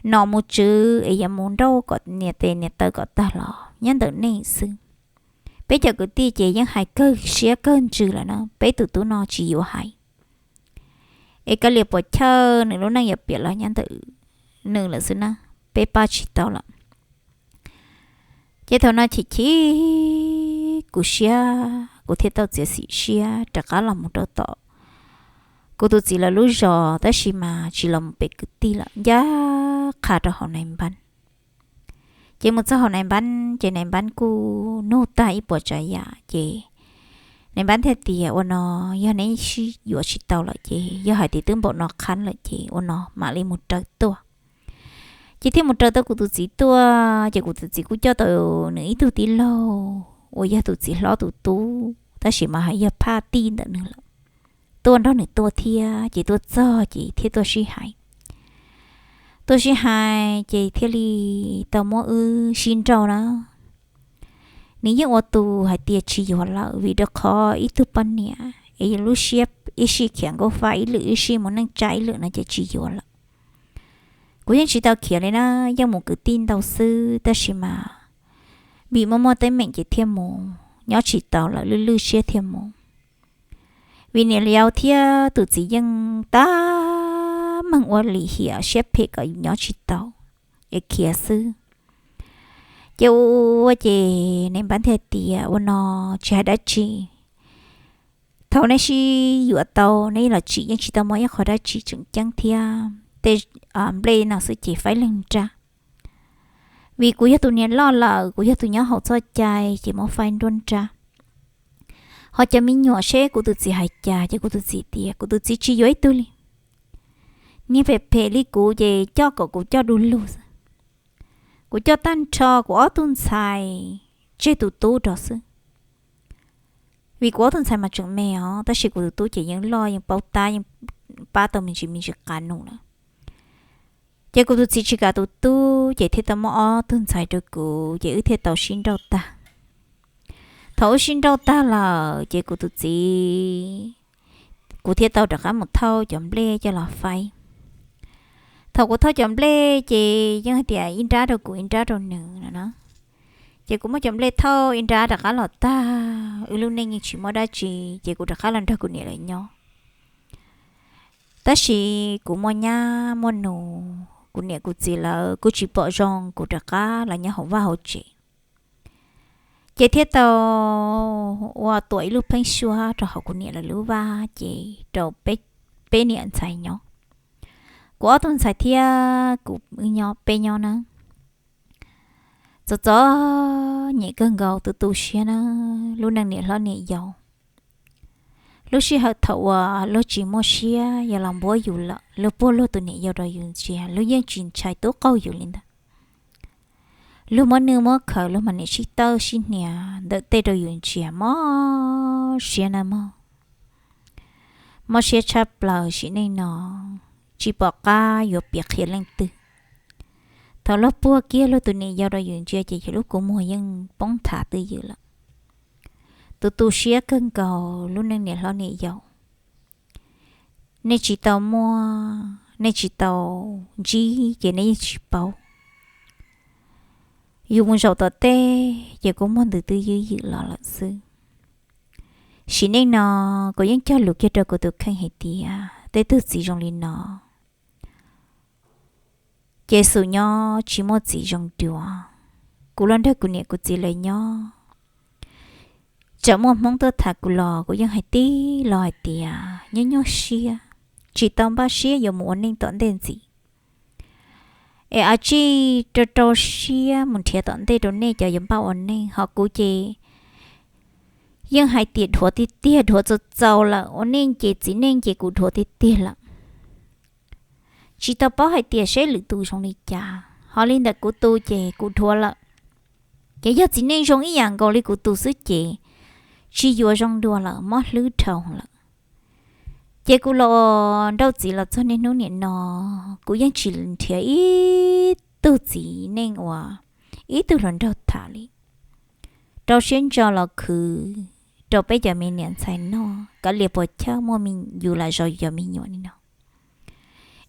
nom mus tswv es yuav mus nrauj kom niam tes niam taw kom tag los nyob ntawm nej xwb. Peb cov kwv tij ces yeej hais kawg siab kawg ntsws lawm na, peb tus tub no tsis yuav hais. Es kav liam puas chawj, nws lub neej yuav piam los nyob ntawm nws lawm xwb na, peb pab tsis tau lawm. Ces thaum no chim chim kuv siab, kuv thiaj tau txiav txim siab rov qab los mus rau tom kuv tus txiv lawv lub zos, tab sis mas tsis los mus pem kwv tij lawm, ncaj qha rau hauv nais npab. Ces mus txog hauv nais npab ces nais npab kuj nug tag ib puas tsav yam ces nais npab thiaj tias ua no, yog neb sib yuav tsis tau lawm ces yog hais tias twb npaum no qhab lawm ces ua no mam li mus raws tuaj. Ces thiaj mus raws tau kuv tus txiv tuaj, ces kuv tus txiv kuj coj tau nws ib tug tij laug uas yog tus txiv hlob tus tub tab sis mas hais yog phaj tij ntawm nws lawm, tuaj nrog nws tuaj thiab. Ces tuaj txog ces thiaj tuaj sib hais. Tuaj sib hais ces thiaj li tau muab wb sib nrauj na. Nws yeej ua tus hais tias tsis yuav lawm vim rau qhov ib tug poj niam es lub siab ib sij khiav nkauj fa ib lwm, ib sij mus neej tsa ib lwm no ces tsis yuav lawm. Kuv yeej tsis tau khiav li na, yeej mus kwv tij ntau xwb tab sis mas vim muaj muaj teeb meem ces thiaj mus, nyob tsis tau lawm lwj lwj siab thiaj mus. Vim niam yau thiab tus txiv yeej tab meeg ua lim hiam siab phem kom yus nyob tsis tau es khiav xwb. Ces ua ces nais npab thiaj tias ua no, tsis hais dab tsi, thaum neb sib yuav tau neb los tsim yeej tsis tau muaj ib qho dab tsi tseem ceeb thiab, tej nplej no xwb ces faib leeg nrab. Vim kuv yog tus niam loj lawm, kuv yog tus nyob hauv txoj cai ces muab faib nruab nrab. Ho cov me nyuam seb kuv tus txiv hais cas ces kuv tus txiv tias kuv tus txiv tsis yuav ib tug li. Niag phem phem li kuv ces coj kom kuv coj du lug xwb. Kuv coj tag nrho kuv ob tug ntxhais tseg tus tub rau xwb. Vim kuv ob tug ntxhais mas tseem me os, tab sis kuv tus tub ces yeej loj yeej paub tab yeej pab tau me ntsis me ntsis qab num lawm. Ces kuv tus txiv tsis kam tus tub ces thiaj tau muab ob tug ntxhais rau kuv ces wb thiaj tau sib nrauj tag. Thaum wb sib nrauj tag lawm ces kuv tus txiv, kuv thiaj tau rov qab mus thauj cov nplej coj los faib. Thaum kuv thauj cov nplej ces yeej hais tias ib nrab rau kuv ib nrab rau nws no na. Ces kuv muab cov nplej thauj ib nrab rov qab los tag, wb lub neej yeej tsis muaj dab tsi ces kuv rov qab los nrog kuv niam lawv nyob. Tab sis kuv muaj nyab muaj nus, kuv niam kuv txiv lawv kuj tsis pom zoo kuv rov qab los nyob hauv vaj hauv tsev. Ces thiaj tau ua tuam ib lub pheeb suab rau hauv kuv niam lawv lub vaj ces rau peb niam ntxhais nyob. Kuv ob tug ntxhais thiab kuv nyob peb nyob na. Txom txom nyem kawg nkaus tu tu siab na, lub neej niam hlob niam yau. Lub sij hawm thaum uas luag tsis muaj siab yog los npuab yus lawm, luag puag luag tus niam yau rau yus ntsia, luag yeej tsis ntshai tub qaug yus li ntawd. Luag muab nws muab khaws, luag mas niam sib tawb sib hnia ntawm tej rau yus ntsia, mob siab na mog. Mob siab tshaj plaws sim neej no, tsis pom qab yuav piav qhia leej twg. Thaum luag puag kiag luag tus niam yau rau yus ntsia ces yus lub kua muag yeej poob thav twj ywm lawm. Tus tu siab kawg nkaus lub neej niam hlob niam yau. Nej tsis tau muaj, nej tsis tau ntsib ces nej yeej tsis paub. Yus mus zaum tom tej ces kua muag ntws twb ywj ywm los lawm xwb. Sim neej no kuv yeej cog lus kiag rau kuv tus kheej hais tias tej tug txiv zoo li no ces xum nyob tsis muaj txiv zoo dua. Kuv los nrog kuv niam kuv txiv lawv nyob, tsam muaj Hmoob tuaj tham kuv los kuv yeej hais tib lo hais tias nyuaj nyuaj siab, tsis tau npaj siab yuav mus ua neej tom ntej ntxiv. Es a tsij rau rau siab mus nrhiav tom ntej rau nej cov yuav npaj ua neej, ho kuv ces yeej hais tias dhuav tiag tiag, dhuav txaus txaus lawm, ua neej ces txiv neej ces kuv dhuav tiag tiag lawm. Tsis tau paub hais tias seb lwm tus zoo li cas, ho li ntawm kuv tus ces kuv dhuav lawm. Ces yog txiv neej zoo ib yam nkaus li kuv tus xwb ces tsis yuav zoo dua lawm, mob hlwb dhau lawm. Ces kuv los nrauj txiv los txog niaj hnub niam no, kuv yeej tsis nrhiav ib tug txiv neej uas ib tug hluas nraug tham li. Rau siab ntso los khwv rau peb cov me niam ntxhais noj, kav liam puas chawj muaj yus lam zov yus cov me nyuam li no.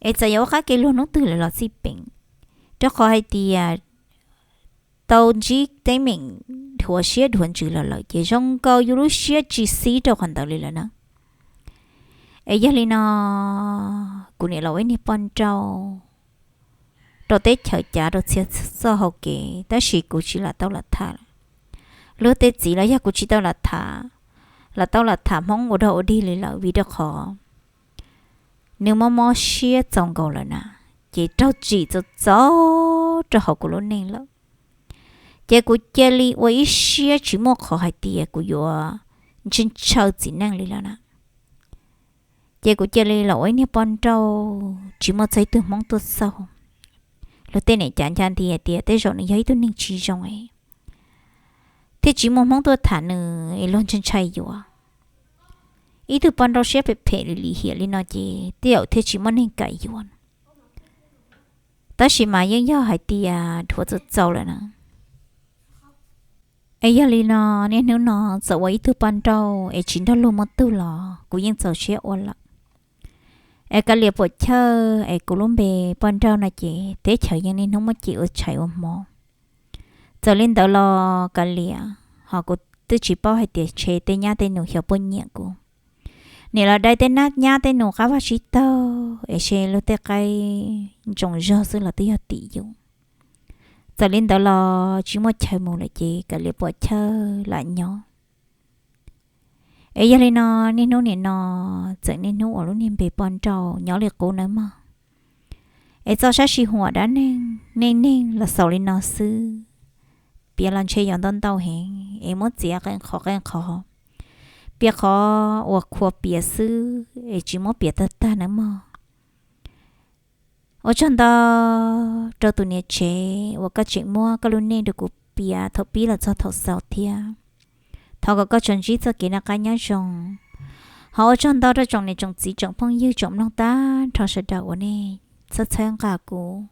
Es txawm yuav ua qab kev luag hnub twg lawm los xij peem, rau qhov hais tias tau ntsib teeb meem dhuav siab dhuav ntsws los lawm ces zoo nkaus yus lub siab tsis xib rau qhov ntawd li lawm na. Es yog li no, kuv niam los ua ib niag poj nrauj rau teb chaws cav rau txhia txoj hau kev, tab sis kuv tsis lam tau lam tham. Luag tej txiv los yog kuv tsis tau lam tham, lam tau lam tham Hmoob ua dog ua dig li lawm vim rau qhov nws mob mob siab txaus nkaus lawm na, ces raug tsim txaus txaus rau hauv kuv lub neej lawm. Ces kuv cia li ua ib siab tsis muaj qhov hais tias kuv yuav ntshaw ntshaw txiv neej li lawm na. Ces kuv cia li los ua ib niag poj nrauj tsis muaj txog ib tug Hmoob tuaj xauj. Luag tej niam cav ncaj nti hais tias tej zaum nws yog ib tug neeg tsis zoo, thiaj tsis muaj Hmoob tuaj tham nws es luag ntshai ntshai yuav. Ib tug poj nrauj siab phem phem li lim hiam li no ces tej zaum thiaj tsis muaj neeg kam yuav. Tab sis mas yeej yog hais tias dhuav txaus txaus lawm na. Es yog li no, niaj hnub no txawm ua ib tug poj nrauj es tsis nrog luag muaj tug los kuv yeej txaus siab ua lawm. Es kav liam puam chawj es kuv lub npe poj nrauj no ces teb chaws yeej niaj hnub muab cem ua tshais ua hmo. Txawm li ntawd los kav liam, ho kuv twb tsis paub hais tias ntshe tej nyab tej nus xyov puas nyiam kuv. Nim los dai tej nyab tej nus qab vaj tsib taug es se luag tej qaib ntsoos zog xwb los twb yog tim yus. Txawm li ntawd los tsis muaj chaw mus lawm ces kav liam puam chawj lam nyob. Es yog li no, niaj hnub nim no txawm niaj hnub ua lub niag npe poj nrauj nyob li qub nawb mog. Es txoj sab sij huam dab neeg neej neeg los xaus li no xwb. Piav los ntshe yuav ntau ntau heev es muab txiav qee qhov qee qhov, piav qhov uas khuav piav xwb es tsis muab piav tag tag nawb mog. Ua tsaug ntau rau tus niam tsev uas koj tseem muab koj lub neej rau kuv piav thaum pib los txog thaum xaus thiab. Thov kom koj tsuas ntsib txoj kev noj qab nyob zoo. Ho ua tsaug ntau rau tsoom niam tsoom txiv tsoom phooj ywg tsoom mloog tag nrho sawv daws uas nej txhawb txhawb nqa kuv.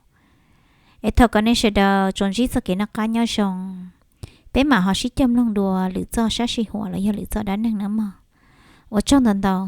Es thov kom nej sawv daws tsuas ntsib txoj kev noj qab nyob zoo. Peb mam ho sib cog mloog dua lwm txoj sab sij huam los yog lwm txoj dab neeg nawb mog. Ua tsaug ntau ntau.